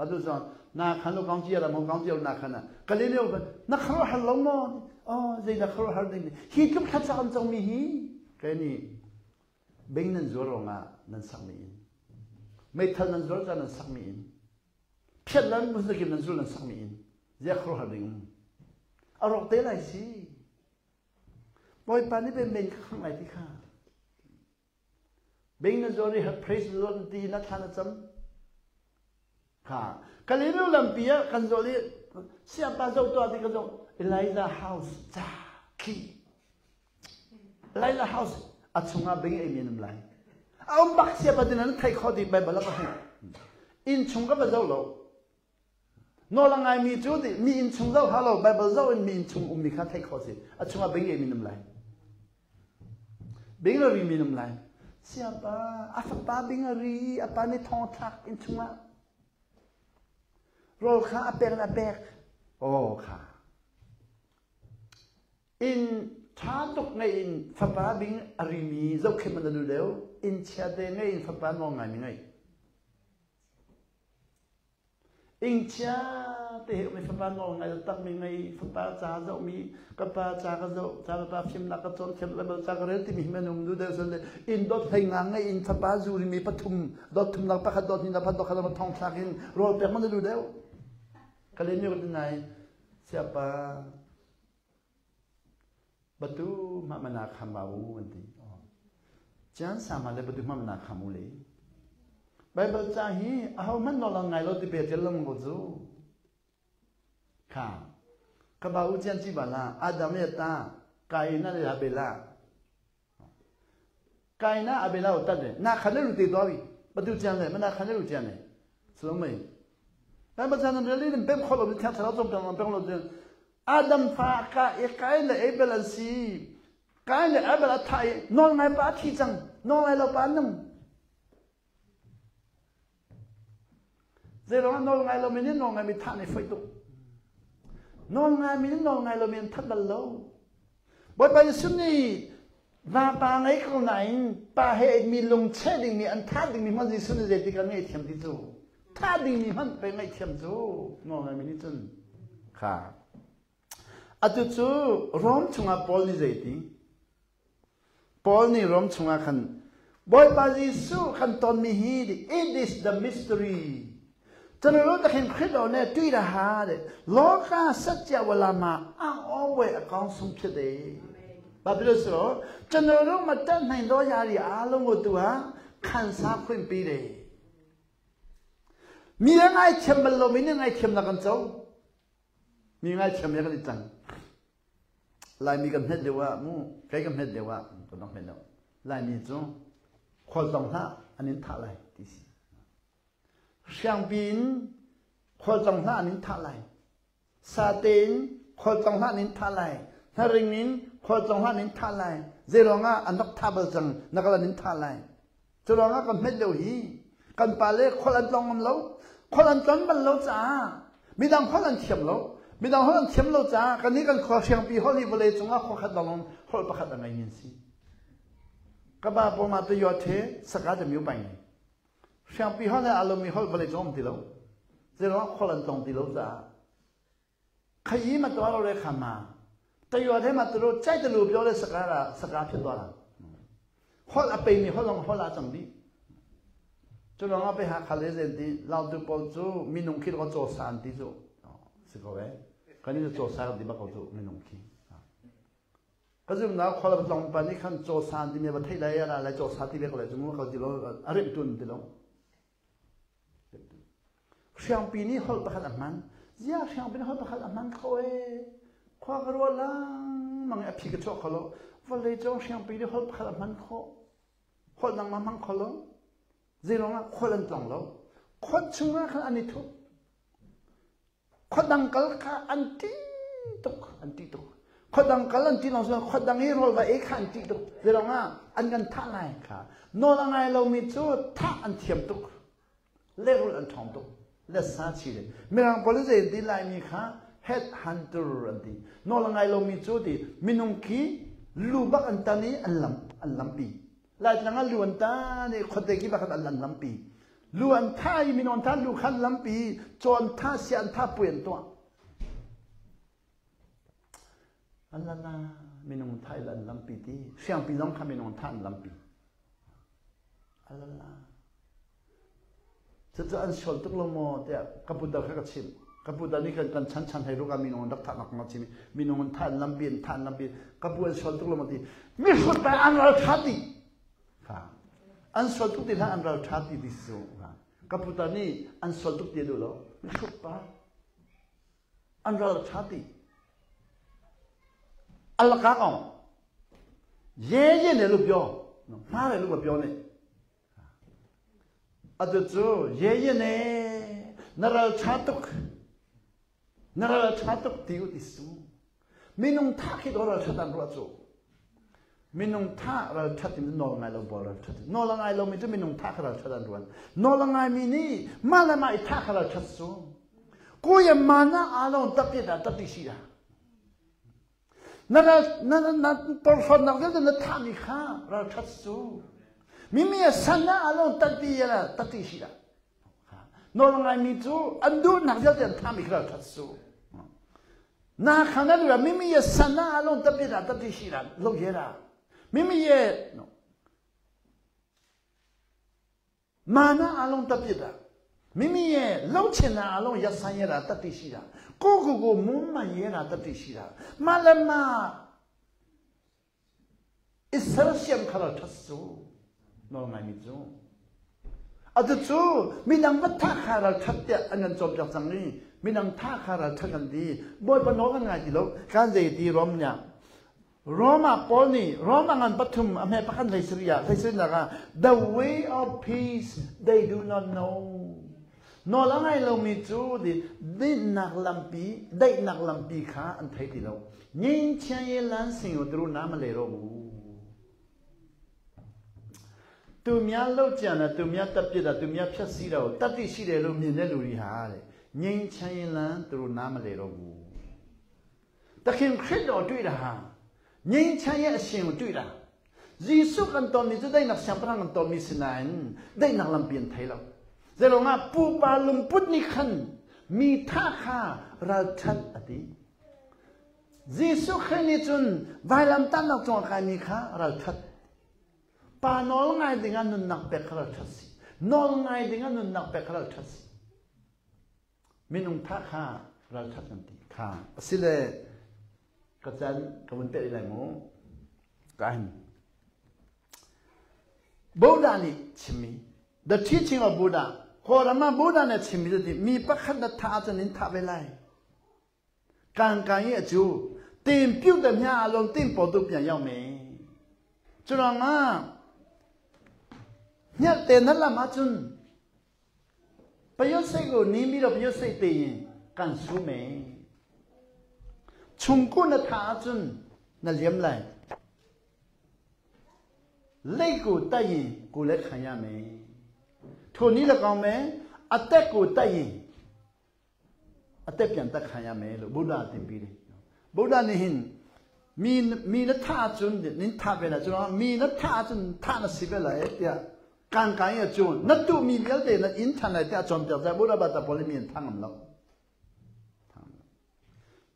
Atu cun na khan lo kong cia la mo kong cia na khan ah Galileo ban na khuaruahhar lo maw? Oh zeidah khuaruahhar ding hi tluk thlacak an congmi hi kai nih bing nan zuar ruangah nan sakmi inn meithal nan zuar ca nan sakmi inn phiat lan muslim nan zul nan sakmi inn ziah khuaruahhar ding um a rawk te lai si Bawipa nih ben ben ka khangh lai ti kha Bing na zuar i praise the Lord ti na thla na cam. Ha. Galileo lampi ah kan zawl i siapa zoh tuah ti ka zoh Elijah house ca khi. Elijah house a chungah bing ei mi an um lai. A um bak sia pa tin an thei kho di Bible ka hmuh. Inn chung ka va zoh lo. Nawl a ngaimi cu mi inn chung zoh hlah lo Bible zoh in mi inn chung ummi kha theih khawh si. A chungah bing mi num lai. Bing a ri mi num lai. Siapa a fapa bing a ri a pa nih thong thlak inn chungah. Rawl kha a pek a pek. Oh kha. Inn ṭha tuk ngei in fapa bing a rimi zohkhenh man a duh deuh. Inn chia te ngei in fapa nawl ngaimi ngei. Ingchia te he um fapa nawl ngai takmi ngei fapa ca zohmi ka pa ca ka zoh ca ka pa fimnak ka cawn thiam le ca ka rel timi hi minung nu deuh sun le inn dot hlei nga ngei in fapa zuri mi pathum dot thumnak pakhat dot hnih pakhat dot khat thong thlak in rawl pek man du deuh ka le mi ka nai siapa Batu ma mana kham ba u an ti. Chan sama le batu ma mana kham u le. Bible ca hi aho hmanh nawl an ngai lo ti pe tel lam ko cu. Kha. Ka ba u cian ci ba la Adam le ta Kain le Abela. Kain a Abela u tat le na khan le lu te to bi. Batu cian le mana khan le lu cian le. Silo mei. Bible ca nan rel in pem kholo ni thiang thlarau cawm peng peng lo Adam fa ka i Kain le Abel an si. Kain le Abel a thah i nawl ngai pa a thi cang. Nawl ngai lo pa a nung. Zeiruangah nawl ngai lo mi nih nawl ngai mi thah nih foih tuk. Nawl ngai mi nih nawl ngai lo mi an that bal lo. Bawipa Jesuh nih vapa ngei ko nain pa he mi lungcheh dingmi an thah dingmi hmanh Jesuh nih zeitik ah ngaihthiam ti cu thah dingmi hmanh pei ngaihthiam cu nawl ngai mi nih cun kha atu cu Rom chungah Paul nih zeiti Paul nih Rom chungah khan Bawipa Jesuh kan tonmi hi it is the mystery ကျွန်တော်တို့သခင်ခရစ်တော်နဲ့တွေ့တာဟာတဲ့လောကစัจ java လာမှာအံ့ဩဖွယ်အကောင်းဆုံးဖြစ်တယ်။ဘာဖြစ်လို့ဆိုတော့ကျွန်တော်တို့မတတ်နိုင်သောຢာတွေအားလုံးကိုသူဟာခံစားခွင့်ပေးတယ်။မိငိုက်ချင်မလို့မိငိုက်ချင်လာကန်ကြောမိငိုက်ချင်ရကန်တန် Laimi kan hmet deuh ah mu kei ka hmet deuh ah ka dong hmet lo. Laimi cu khualtlawng hlah an in thah lai ti si. Hriangpi in khualtlawng hlah an in thah lai. Sate in khualtlawng hlah an in thah lai. Hnaring in khualtlawng hlah an in thah lai. Zeiruang ah an rak thah bal cang na kal an in thah lai. Cu ruangah kan hmet lio hi kan pale khual an tlawng ngam lo. Khual an tlon bal lo caah midang holh an thiam lo. Midang holh an thiam lo caah kannih kan khua hriangpi holh hi vawlei cungah khua khat lawng holh pakhat a ngei mi an si. Ka ba pawl ma te yo the saka te miu pai ni. Hriangpi holh he aa lomi holh vawlei cung um ti lo. Zeiruangah khual an tlong ti lo caah ခရီးမတော်တော့တဲ့ခါမှာတရွာထဲမှာသူတို့ကြိုက်တယ်လို့ပြောတဲ့စကားကစကားဖြစ်သွားတာဟောအပိန်ဟောလုံးဟောလာจังဒီကျွန်တော်ကပဲဟာခလေးစင်ဒီလောက်တူပေါ်ကျမင်းနုံခိတော့ကြောစန်ဒီဆိုစကောပဲခဏကြောစားဒီဘကောကျမင်းနုံခိကဇုံနာခေါ်လလောင်ပနိခန်ကြောစန်ဒီမေဘထိုင်လိုက်ရလာလဲကြောစားတိပဲကလည်းကျမကဒီလောအရိတွန်းဒီလော Hriangpi nih holh pakhat a hman. Ziah hriangpi nih holh pakhat a hman kho ee? Khua ka ruah lengmang i a phi ka chuah kho lo. Vawlei cung hriangpi nih holh pakhat a hman khawh. Holh dang ma hmang kho lo. Zeiruang ah khual an tlong lo. Khuat chungah khan an i thup. Khuadang kal kha an ṭih tuk, an ṭih tuk. Khuadang kal an ṭih lawng si khuadang i rawl va ei kha an ṭih tuk. Zeiruang ah an kan thah lai kha. Nawl a ngai lomi cu thah an thiam tuk. Lehrulh an ṭhawng tuk. Le sa chi le. Mirang pawl zei an ti Laimi kha head hunter an ti. Nawl a ngai lomi cu ti minung khi lu bak an tan i an lam an lampi. Laitlang ah lu an tan i khuate ki bak an an lampi. Lu an tha i minung an tha lu khan lampi cawn tha sia an tha pui an tuah. An la la minung tha il an lampi ti hriangpi zong kha minung tha an lampi. Alala. Cucu an sual tuk lo maw tiah ka putar kha ka chimh. Ka putar nih khan kan chan chan hei ruk ah minung an rak thah nak kong a chim i minung an thah an lampi an thah an lampi ka pu an sual tuk lo maw ti mihrut pa an ral tha ti kha an sual tuk ti hlah an ral tha ti ti si ka putar nih an sual tuk ti a duh lo mihrut pa an ral tha ti alaka ong ye ye ne lu pyo ma le lu pyo ne. Atu cu ye ne na ral ṭha tuk na ral ṭha tuk ti u ti su. Minung tha khi do ral ṭhat an ruah cu. Minung tha ral ṭhat in nawl ngai lo bol ral ṭhat. Nawl a ngai lomi cu minung tha kha ral ṭhat an ruan. Nawl a ngaimi nih mah le mah i tha kha ral ṭhat su. Kuya mana alon tapi da tapi si da. Na na porhlawtnak vialte na thahmi kha ralṭhat cu. Mimi a san ah alon tanpi la tati si la. Nawl ngaimi cu an duhnak vialte an thahmi kha ralṭhat cu. Na kha na duh mimi a san ah alon tapi la tati si la lo ye la. Mimi ye no. Mana along tapi da. Mimi ye lo chen na along ya san ye la tati shi da. Ko ko ko mun man ye la tati shi da. Ma le ma isal siam khala thas su. Nol ngai mi cu. Atu cu midang va tha kha ral that tiah an kan cawm piak cang i midang tha kha ral that kan ti. Bawipa nawl kan ngai ti lo. Kan zei ti rom nya. Roma Paul nih Roma ngan pathum a hme pakhat hlei sarih ah hlei sarihnak ah the way of peace they do not know. Nawl a ngai lomi cu dinnak lampi daihnak lampi kha an thei ti lo. Nyin chiang ye lan sing u tru na ma le ro mu. Tu mya lo chiang na tu mya tap da tu mya phyat si ro tati si de lo min le lu ri ha le. Nyin chiang ye lan tru na ma le ro mu. သခင်ခရစ်တော်တွေ့တာဟာငြိမ်းချမ်းရဲ့အရှင်ကိုတွေ့တာယေရှုkan tonmi cu daihnak siangpahrang kan tonmi si nain daihnak lampi an thei lo zeiruang ah pupa lungput nih khan mi tha kha ralṭhat a ti Jesuh Khrih nih cun vailamtahnak cung a kaimi kha ralṭhat pa nawl ngai dingah nunnak pek kha ralṭhat si nawl ngai dingah nunnak pek kha ralṭhat si Minung thah kha ralṭhat kan ti kha asile ka can ka vun peh lai mu ka hin Buddha nih chimmi the teaching of Buddha Kawlram ah Buddha nih chimmi cu ti mi pakhat na thah ahcun in thah ve lai 刚刚也就点表的面拢点报都变要没就让啊ညတဲ့နလမချွန်းပယောစိတ်ကိုနင်းပြီးတော့ပယောစိတ်တည်ရင်ကန်ဆူမယ်ချုံကုနထာချွန်းနလျမ်လိုက်လက်ကိုတတ်ရင်ကိုလည်းခံရမယ်ထိုနည်း၎င်းပဲအသက်ကိုတတ်ရင် အသက်ပြန်တက်ခံရမယ်လို့ဗုဒ္ဓသင်ပေးတယ်ဗုဒ္ဓနေဟင်မီမီနထကျွန်းနင်ထပဲလားကျွန်တော်မီနထကျွန်းထနစီပဲလားတဲ့ကန်ကန်ရကျွန်းနတုမီမြဲတဲ့နအင်ထန်လိုက်တဲ့ကျွန်တော်တဲ့ဗုဒ္ဓဘာသာပေါ်လိမီထငမ်လို့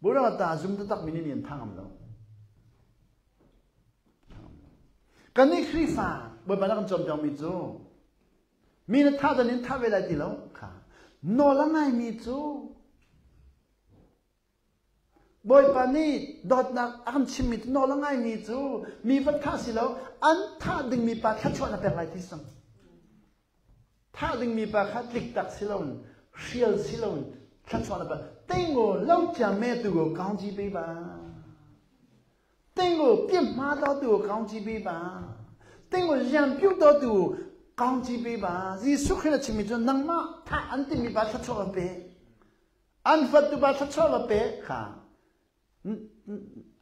ဗုဒ္ဓဘာသာဇုံတတ်မီနီမီထငမ်လို့ကန်နိခရီဖာဘယ်ဘာလကကျွန်တော်မီဇိုမီနထတဲ့နင်ထပဲလိုက်ဒီလို့ခါနော်လငိုင်မီဇို Bawipa nih dawtnak a kan chimmi cu nawl a ngaimi cu mi va thah si lo an thah dingmi pa thluachuah na pek lai ti sang. Thah dingmi pa kha tlik tak si loin hrial si loin thluachuah na pek. 对我老讲咩对我讲几杯吧。对我变马到对我讲几杯吧。对我人表到对我讲几杯吧。耶稣ခရစ်ချင်မီကျွန်နမသာအန်တိမီပါထချောပဲ အန်ဖတ်တူပါထချောပဲခါ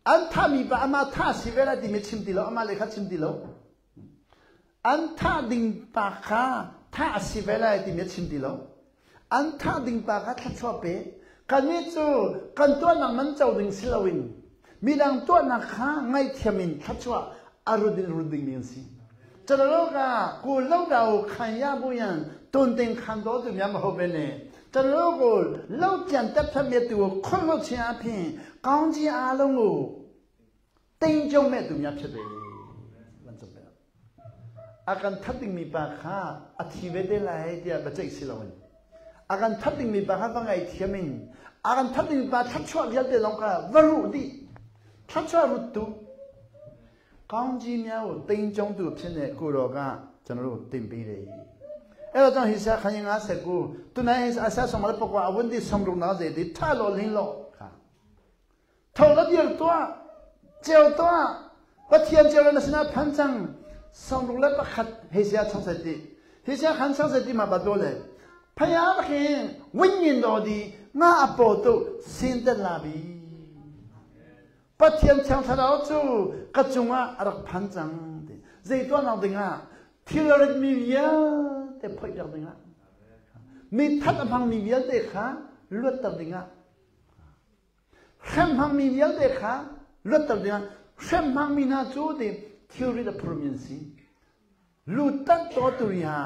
အန်ထမီပါအမထစီဝဲလာဒီမချင်းတီလောအမလေခချင်းတီလောအန်ထဒင်းပါခါထစီဝဲလာဒီမချင်းတီလောအန်ထဒင်းပါခါထချောပဲကန်နီချူကန်တော့နမန်ချောဒင်းစီလဝင်းမိလန်တော့နခါငိုင်ချမင်ထချောအရုဒင်းရုဒင်းမင်းစီကျွန်တော်တို့ကကိုလောက်တာကိုခံရဖို့ရန်တွန်တင်ခံတော်သူများမဟုတ်ဘဲနဲ့ ကျွန်တော်တို့ကိုလောက်ကြံတက်ဖက်မြတ်သူကိုခွင့်လွှတ်ခြင်းအပြင်ကောင်းခြင်းအလုံးကိုတင်ကြုံမဲ့သူများဖြစ်တယ်။ဝန်စပဲ။အကန်ထတ်တင်မိပါခါအထီဝဲတဲ့လိုက်တဲ့မကြိတ်စီလုံး။အကန်ထတ်တင်မိပါခါဘာငိုင်ထမင်းအကန်ထတ်တင်ပါထချွတ်ရတဲ့လောကဝရုဒီထချွတ်ရုတူကောင်းကြီးများကိုတင်ကြုံသူဖြစ်တဲ့ကိုတော်ကကျွန်တော်တို့တင်ပေးတယ်။ အဲ့တော့ကြောင့်ဟိဆာခရင်59သူနိုင်အဆာဆမလပကွာအဝန်ဒီဆမ်ရုနာဇေဒီထလောလင်းလောခါထောလဒီတော့ကျော်တော့ပထယန်ကျော်နစနာဖန်ချန်ဆမ်ရုလပခတ်ဟိဆာချောစတိ Hi sia khan sang se ti ma ba to le phaya ke win do di nga apo tu sin te la bi Pathian thiang thlarau cu ka cungah a rak phan cang ti zei tuahnak dingah thil a ritmi vialte phoihter dingah mi that a hmangmi vialte kha luatter dingah hrem hmangmi vialte kha luatter dingah hrem hmangmi hna cu ti thilrit a phurmi an si လူတတ်တော်သူတွေဟာ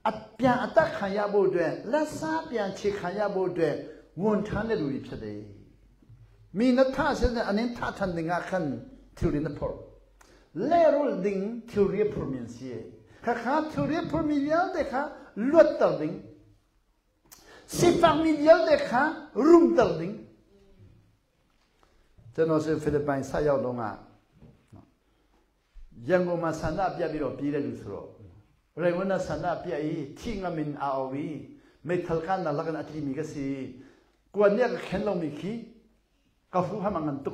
အပြန်အသက်ခံရဖို့အတွက်လက်စားပြန်ချေခံရဖို့အတွက်ဝန်ထမ်းတဲ့လူတွေဖြစ်တယ်။မိနထဆတဲ့အနင်းထထန်တဲ့ငါခန်ထူရင်ဖို့လဲရုဒင်းထူရဖမြင်စီခခါထူရဖမြင်ရတဲ့ခါလွတ်တော်ဒင်းစီဖာမီလျတဲ့ခါရုံတော်ဒင်းကျွန်တော်ဆိုဖိလစ်ပိုင်ဆက်ရောက်တော့က ရန်ကုန်မှာဆန္ဒပြပြီးတော့ပြေးတဲ့လူဆိုတော့ရေဝနဆန္ဒပြအေးထိငမင်အာဝီမေထလကန်နာလကန်အတီမီကစီကွန်เนี่ยခဲလုံးမီခီကဖူဟမငန်တု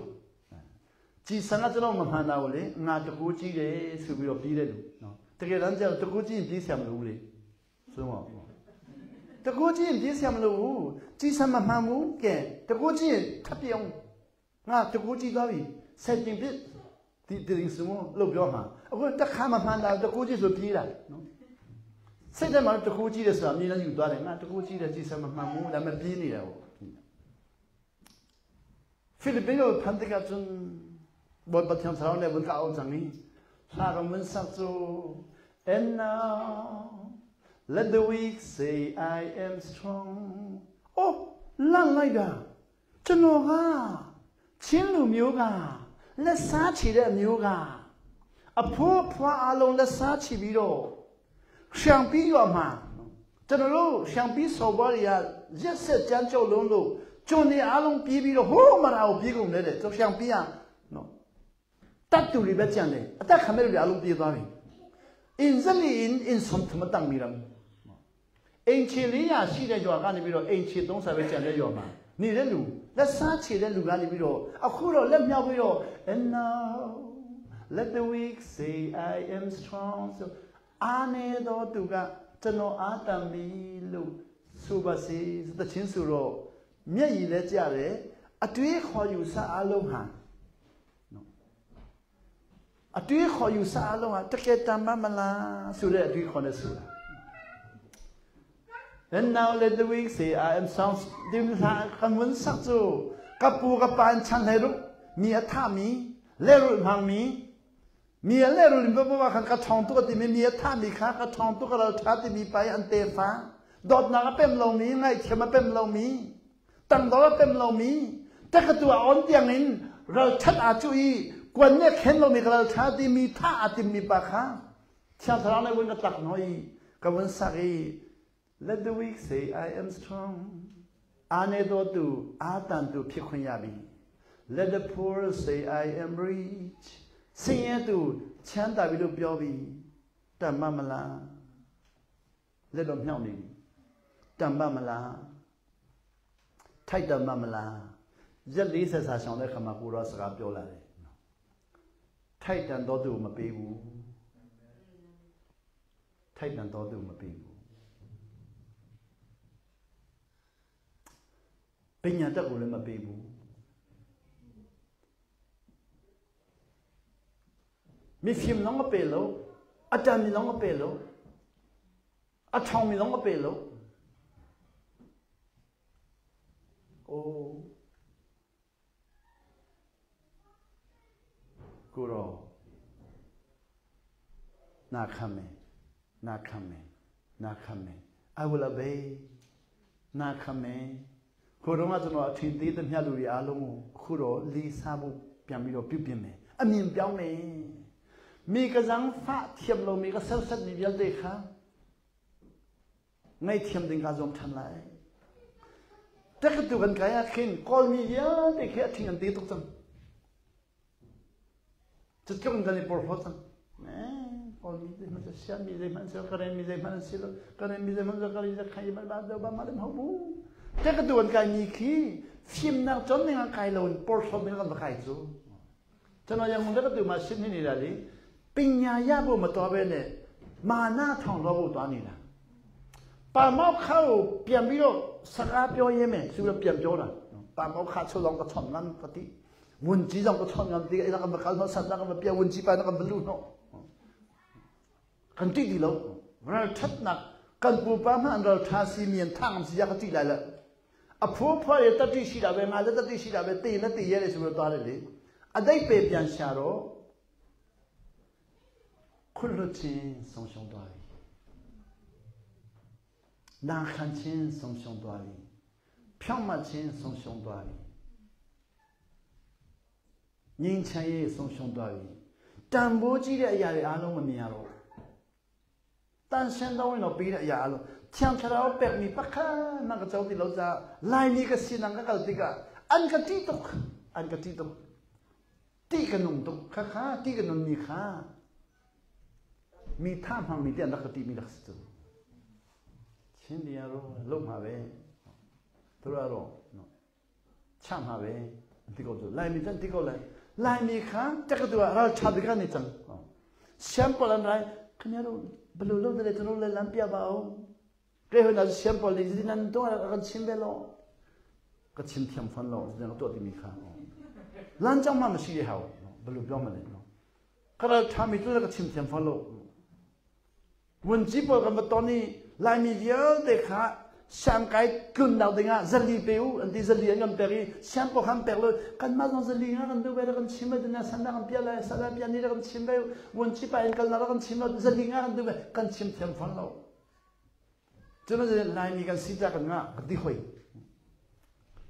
ကြည်စံကကျွန်တော်မမှန်တာကိုလေငါတကူကြည့်တယ်ဆိုပြီးတော့ပြေးတဲ့လူနော်တကယ်တမ်းကျတော့တကူကြည့်ရင်ပြေးဆရာမလို့ဘူးလေဆိုတော့တကူကြည့်ရင်ပြေးဆရာမလို့ဘူးကြည်စံမမှန်ဘူးကဲတကူကြည့်ရင်ထပ်ပြောင်းငါတကူကြည့်သွားပြီဆက်တင်ပြ ဒီတင်စမလို့ပြောမှာအခုတခါမှမှန်တာတကူကြည့်ဆိုပြေးတာနော်စိတ်ထဲမှာတကူကြည့်တယ်ဆိုတာအမြင်နဲ့ယူသွားတယ်ငါတကူကြည့်တယ်ကြည့်စမမှန်ဘူးဒါမှပြေးနေတာပေါ့ဖိလစ်ပင်းကိုဖန်တကကျွန်းဘောပတ်ချံဆောင်နေဘုန်ကောင်းချင်ဟာကမန်ဆက်ဆို and now let the weak say I am strong အိုးလန့်လိုက်တာကျွန်တော်ကချင်းလူမျိုးက လက်စားချီတဲ့အမျိုးကအဖိုးဖွားအလုံးလက်စားချီပြီးတော့ရှံပြီးရွာမှာကျွန်တော်တို့ရှံပြီးစော်ဘွားတွေကရက်ဆက်ကြမ်းကြုတ်လုံးလို့ကျွန်တွေအားလုံးပြေးပြီးတော့ဟိုးမရာကိုပြေးကုန်တယ်တဲ့ကျွန်ရှံပြီးရနော်တတ်တူတွေပဲကြံတယ်အသက်ခံမဲ့လူတွေအားလုံးပြေးသွားပြီအင်ဇလီအင်အင်ဆမ်ထမတန်မီရမ်အိမ်ချီ400ရှိတဲ့ရွာကနေပြီးတော့အိမ်ချီ30ပဲကြံတဲ့ရွာမှာ နေတဲ့လူလက်စားချေတဲ့လူကနေပြီးတော့အခုတော့လက်မြောက်ပြီးတော့ and now let the weak say I am strong so အာနေတော့သူကကျွန်တော်အာတန်ပြီလို့ဆိုပါစေတချင်းဆိုတော့မျက်ရည်လဲကြတယ်အတွေးခေါ်ယူစအလုံးဟာနော်အတွေးခေါ်ယူစအလုံးဟာတကယ်တမ်းမလားဆိုတဲ့အတွေးခေါ်နေဆိုတာ And now let the weak say I am strong ဒီမှာကမွန်ဆက်စုကပူကပန်ချန်ဟေရုมีအထမီလဲရုမှန်မီมีလဲရုလဘဘခန်ကထောင်တုကတိมีအထမီခါကထောင်တုကရထာတိမီပိုင်အန်တေဖာดอดนากเป็มลงมีไงเขมาเป็มลงมีตั้งดอเป็มลงมีแต่กตัวอ่อนเตียงอินเราชัดอาจุยกวนเนี่ยเข็นลงมีเราชาติมีท่าอาติมีปะคะชาทราในวันกตักน้อยกับวันสัก Let the weak say I am strong အာနေတော်သူအာတန်သူဖြစ်ခွင့်ရပြီ Let the poor say I am rich ဆင်းရဲသူချမ်းသာပြီလို့ပြောပြီတတ်မမလားလက်တော့မြောက်နေပြီတတ်မမလားထိုက်တတ်မမလားရက်40စာဆောင်တဲ့ခါမှာကိုရောစကားပြောလာတယ်ထိုက်တန်တော်သူမပေးဘူးထိုက်တန်တော်သူမပေးဘူး ပညာတတ်ကိုလည်းမပေးဘူးမိဖီမနောမပေးလို့အတန်မနောမပေးလို့အထောင်မနောမပေးလို့အိုးကိုရောနာခံမယ်နာခံမယ်နာခံမယ် I will obey နာခံမယ် ကိုတော့ကကျွန်တော်အထင်သေးတဲ့မြတ်လူတွေအားလုံးကိုအခုတော့လေးစားဖို့ပြန်ပြီးတော့ပြုပြင်မယ်အမြင်ပြောင်းမယ်မိကဇန်ဖာထျမ်လို့မိကဆက်ဆက်မိပြတဲ့ခါငိုက်ထျမ်တင်ကဇုံထန်လိုက်တက်ကတူကန်ကရခင်ကောမီယာတဲ့ခဲအထင်အသေးတော့စံချစ်ကြုံကနေပေါ်ဖို့စံအဲကောမီဒီမစရှာမီဒီမန်စကရမီဒီမန်စီလကရမီဒီမန်စကရခိုင်မဘာတော့ဘာမလမဟုတ်ဘူး တက်ကတူကန်ကမီခီဖင်နာจนနေကိုင်လုံးပေါ်ဖို့မင်းကခိုင်စုကျွန်တော်ရန်ကုန်တက်ကတူမှာရှင်းနေနေတာလေပညာရဖို့မတော်ပဲနဲ့မာနထောင်တော့ဖို့သွားနေတာ ပါမောက်ခကိုပြန်ပြီးတော့စကားပြောရဲမယ်ဆိုပြီးတော့ပြန်ပြောတာပါမောက်ခချိုလောင်ကချွန်ငန်းကတိဝန်ကြီးကြောင့်ကချွန်ငန်းတိအဲ့ဒါကမကောင်းဆန်တာကမပြဝန်ကြီးပါကမလူနော်ကန်တိဒီလောရထတ်နကန်ပူပါမန်ရထာစီမြန်ထမ်းစီရကတိလာလာအဖိုးဖွားရတတိရှိတာပဲငါလည်းတတိရှိတာပဲတေလည်းတေရဲတယ်ဆိုပြီးတော့သွားတယ်လေအတိတ်ပဲပြန်ရှာတော့ခွလွတ်ချင်းဆုံးရှုံးသွားပြီနာခံချင်းဆုံးရှုံးသွားပြီဖြောင့်မတ်ခြင်းဆုံးရှုံးသွားပြီငြိမ်းချမ်းရေးဆုံးရှုံးသွားပြီတန်ဖိုးကြီးတဲ့အရာတွေအားလုံးမမြင်ရတော့တန်ရှင်းတော့ဝင်တော့ပြီးတဲ့အရာအားလုံးချန်ခရောပက်မီပခါမကကြောတိလောဇာလိုက်မီကစနန်ကကတိကအန်ကတိတုအန်ကတိတုတိကနုံတုခခတိကနုံမီခါမိထမှန်မိတဲ့လကတိမိလက်စတုချင်းတရားတော့လုံးမှာပဲသူတို့ကတော့နော်ချမှာပဲဒီကောလိုက်မိတဲ့ဒီကောလိုက်လိုက်မိခါတကတူရာချဘကနေချံရှမ်ပေါ်လန်လိုက်ခင်ဗျားတို့ဘယ်လိုလုပ်တယ်ကျွန်တော်လည်းလမ်းပြပါအောင်ကဲဟိုနာရှမ်ပေါ်လီဒီနန်တော့ကချင်းပဲလို့ကချင်းထမ်ဖန်လို့ဒီတော့ဒီမိခါလမ်းကြောင်းမှမရှိတဲ့ဟာဘယ်လိုပြောမလဲနော်ခရထာမီတို့ကချင်းထမ်ဖန်လို့ဝန်ကြီးပေါ်ကမတော်နီလိုက်မိရတဲ့ခါရှမ်ကိုင်ကွန်နောက်တဲ့ငါဇလီပေဦးအန်ဒီဇလီငမ်ပရီရှမ်ပေါ်ဟမ်ပယ်လကန်မဇန်ဇလီငါကန်ဒူဘဲကန်ချင်းမဒနာဆန္ဒကန်ပြလာဆလာပြနေကန်ချင်းပဲဝန်ကြီးပိုင်ကန်လာကန်ချင်းမဇလီငါကန်ဒူဘဲကန်ချင်းထမ်ဖန်လို့ကျွန်တော်လိုက်မိကန်စီတာကန်ငါကတိခွေ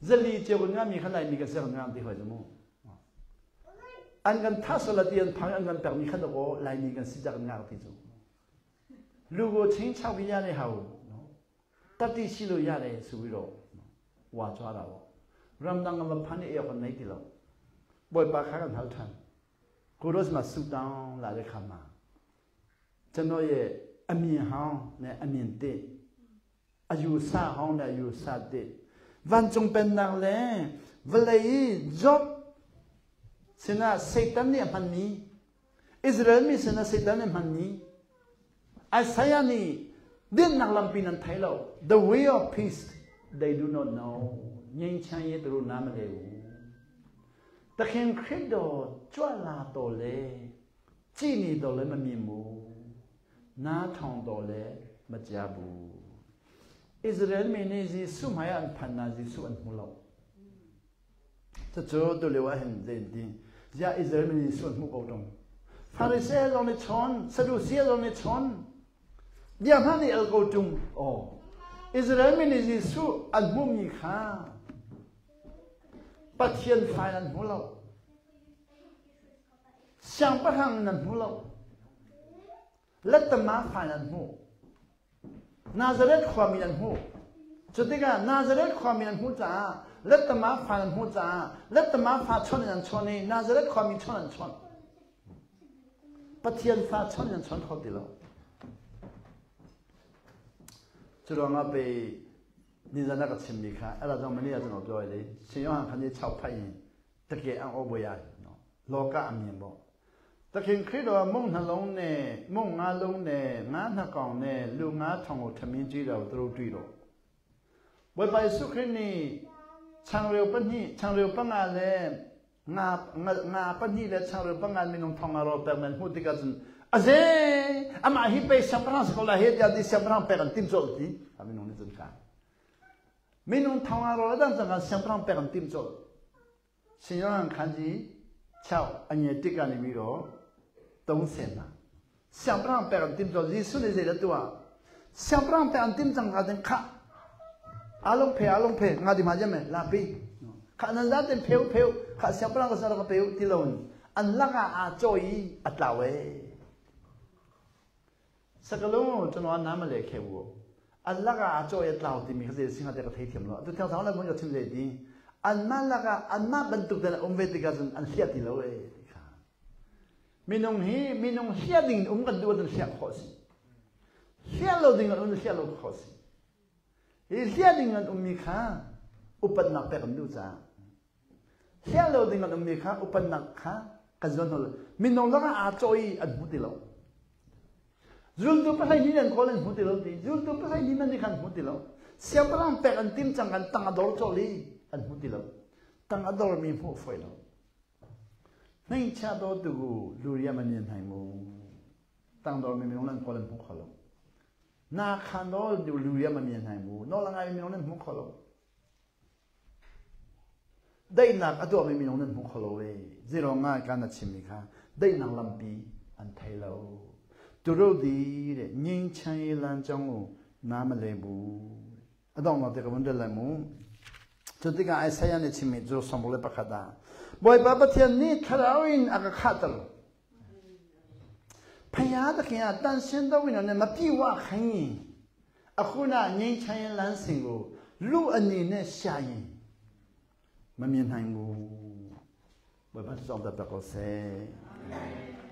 ဇလီချေငါမိခလိုက်မိကန်ဆက်ငါတိခွေကြမို့အန်ကန်သဆလတီန်ဖန်အန်ကန်ပမိခတော့လိုက်မိကန်စီတာကန်ငါတိကျလူကိုချင်းချောက်ပြရတဲ့ဟာကိုနော်တတိရှိလို့ရတယ်ဆိုပြီးတော့ဝါကြွားတာပေါ့ရမ်ဒန်ကမဖန်နေရခနေတယ်လို့ဘွယ်ပါခါကန်ဟောက်ထန်ကိုရောစမဆူတောင်းလာတဲ့ခါမှာကျွန်တော်ရဲ့အမြင်ဟောင်းနဲ့အမြင်တစ်အယူဆဟောင်းနဲ့အယူဆတစ်ဝန်ကျုံပန်နာလဲဝလေဂျော့စနာစေတန်နဲ့မှန်နီဣသရေလမိစနာစေတန်နဲ့မှန်နီ Isaiah นี่ดิ้นนักลำปีนันไทยเรา the way of peace they do not know ငြိမ်းချမ်းရေးသူတို့နားမလည်ဘူးသခင်ခရစ်တော်ကြွလာတော်လဲကြည်နေတော်လဲမမြင်ဘူးနားထောင်တော်လဲမကြားဘူးဣသရေလမင်းနေစီဆုမယန်ဖန်နာစီဆုအန်မလို့တချို့တို့လေဝဟင်တဲ့ဒီဇာဣသရေလမင်းနေဆုမှုကောတုံဖာရိရှဲတော်နေချွန်ဆဒုစီတော်နေချွန်ဗျာမနီအကောတုံအော်ဣသရေလမင်းနေစီဆုအန်မှုမီခါပထယန်ဖိုင်န်မလို့ရှမ်ပဟန်နန်မလို့လက်တမဖိုင်န်မှုနာဇရက်ခွာမီနန်မှုจุดကနာဇရက်ခွာမီနန်မှုจ้าလက်တမဖိုင်န်မှုจ้าလက်တမဖာချွန်နန်ချွန်နေနာဇရက်ခွာမီချွန်နန်ချွန်ပထယန်ဖာချွန်နန်ချွန်ခေါ်တယ်လို့ကျွန်တော်ငါပေနေဇာနာကချင်မိခါအဲ့ဒါကြောင့်မနေ့ကကျွန်တော်ပြောရလေရှင်ယောဟန်ခန်းကြီး6ဖတ်ရင်တကယ်အံ့ဩဖွယ်ရတယ်နော်လောကအမြင်ပေါ့သခင်ခရစ်တော်မုံနှလုံးနဲ့မုံငါးလုံးနဲ့ငါးနှစ်ကောင်နဲ့လူငါးထောင်ကိုထမင်းကြည့်တော့သူတို့တွေ့တော့ဝေပိုင်စုခရစ်နီချံရေပနိချံရေပငါလဲငါငါပနိလဲချံရေပငါမင်းထောင်ငါရောပမန်ဟုတိကဇန်အဇေအမဟိပေရှမ်ပရန်စကောလာဟေတဒီရှမ်ပရန်ပေကန်တင်ဇောတီအမင်းနုန်ဇန်ကာမင်းနုထောင်ငါရောဒန်ဇန်ကရှမ်ပရန်ပေကန်တင်ဇောရှင်ယောဟန်ခန်းကြီး6အငယ်1ကနေပြီးတော့30မှာရှမ်ပရန်ပေကန်တင်ဇောယေရှုနေစေတဲ့တူဟာရှမ်ပရန်ပေကန်တင်ဇန်ကတဲ့ခအလုံးဖေအလုံးဖေငါဒီမှာကြမယ်လာပြီးခနန်ဇာတင်ဖေဖေခရှမ်ပရန်ကစားကဖေတီလုံးအန်လကအချိုဤအတဝဲစကလုံးကိုကျွန်တော်နားမလည်ခဲ့ဘူးအလကအချိုရတောက်ဒီမိခစေစင်တဲ့ကထေးထင်လို့သူထောက်ဆောင်လည်းဘုန်းကြီးချင်းလေဒီအန်မလကအန်မဘန်တုတဲ့အုံဝေတိကဇန်အန်လျက်တီလို့ဒီခါမင်းုံဟီမင်းုံလျက်ဒင်းအုံကဒူဒလျက်ခေါ်စီလျက်လို့ဒင်းအုံလျက်လို့ခေါ်စီဒီလျက်ဒင်းအုံမိခါဥပဒနာပေကံဒူဇာလျက်လို့ဒင်းအုံမိခါဥပဒနာခါကဇွန်လို့မင်းုံလကအချိုဤအမှုတီလို့ Zultu pasai ni nan kawl an hmu ti lo ti. Zultu pasai ni man ni khan hmu ti lo. Siangpahrang pek an tim cang kan tang a dor cawli an hmu ti lo. Tang a dor mi hmuh foi lo. Hmeichia do tu luria man yen hai mu. Tang dor mi minung nan kawl an hmu kho lo. Na khan do luria man yen hai mu. No la ngai minung nan hmu kho lo. Daihnak a tuahmi minung nan hmu kho lo ee. Zero ngai ka na chimmi kha daihnak lampi an thei lo. Turo di le nying chai lan chong u na ma le bu. A dong lo te ka vun rel lai mu. Cu tikah Isaiah nih chimmi cu 41 ah Bawipa Pathian nih thlarau in a ka khahter. Phaya takin tan sian do in ne ma pi wa khain အခုနငြိမ်းချမ်းရေးလမ်းစဉ်ကိုလူအနေနဲ့ရှာရင်မမြင်နိုင်ဘူးဘယ်ဘာကြောင့်တတ်ကောဆဲ။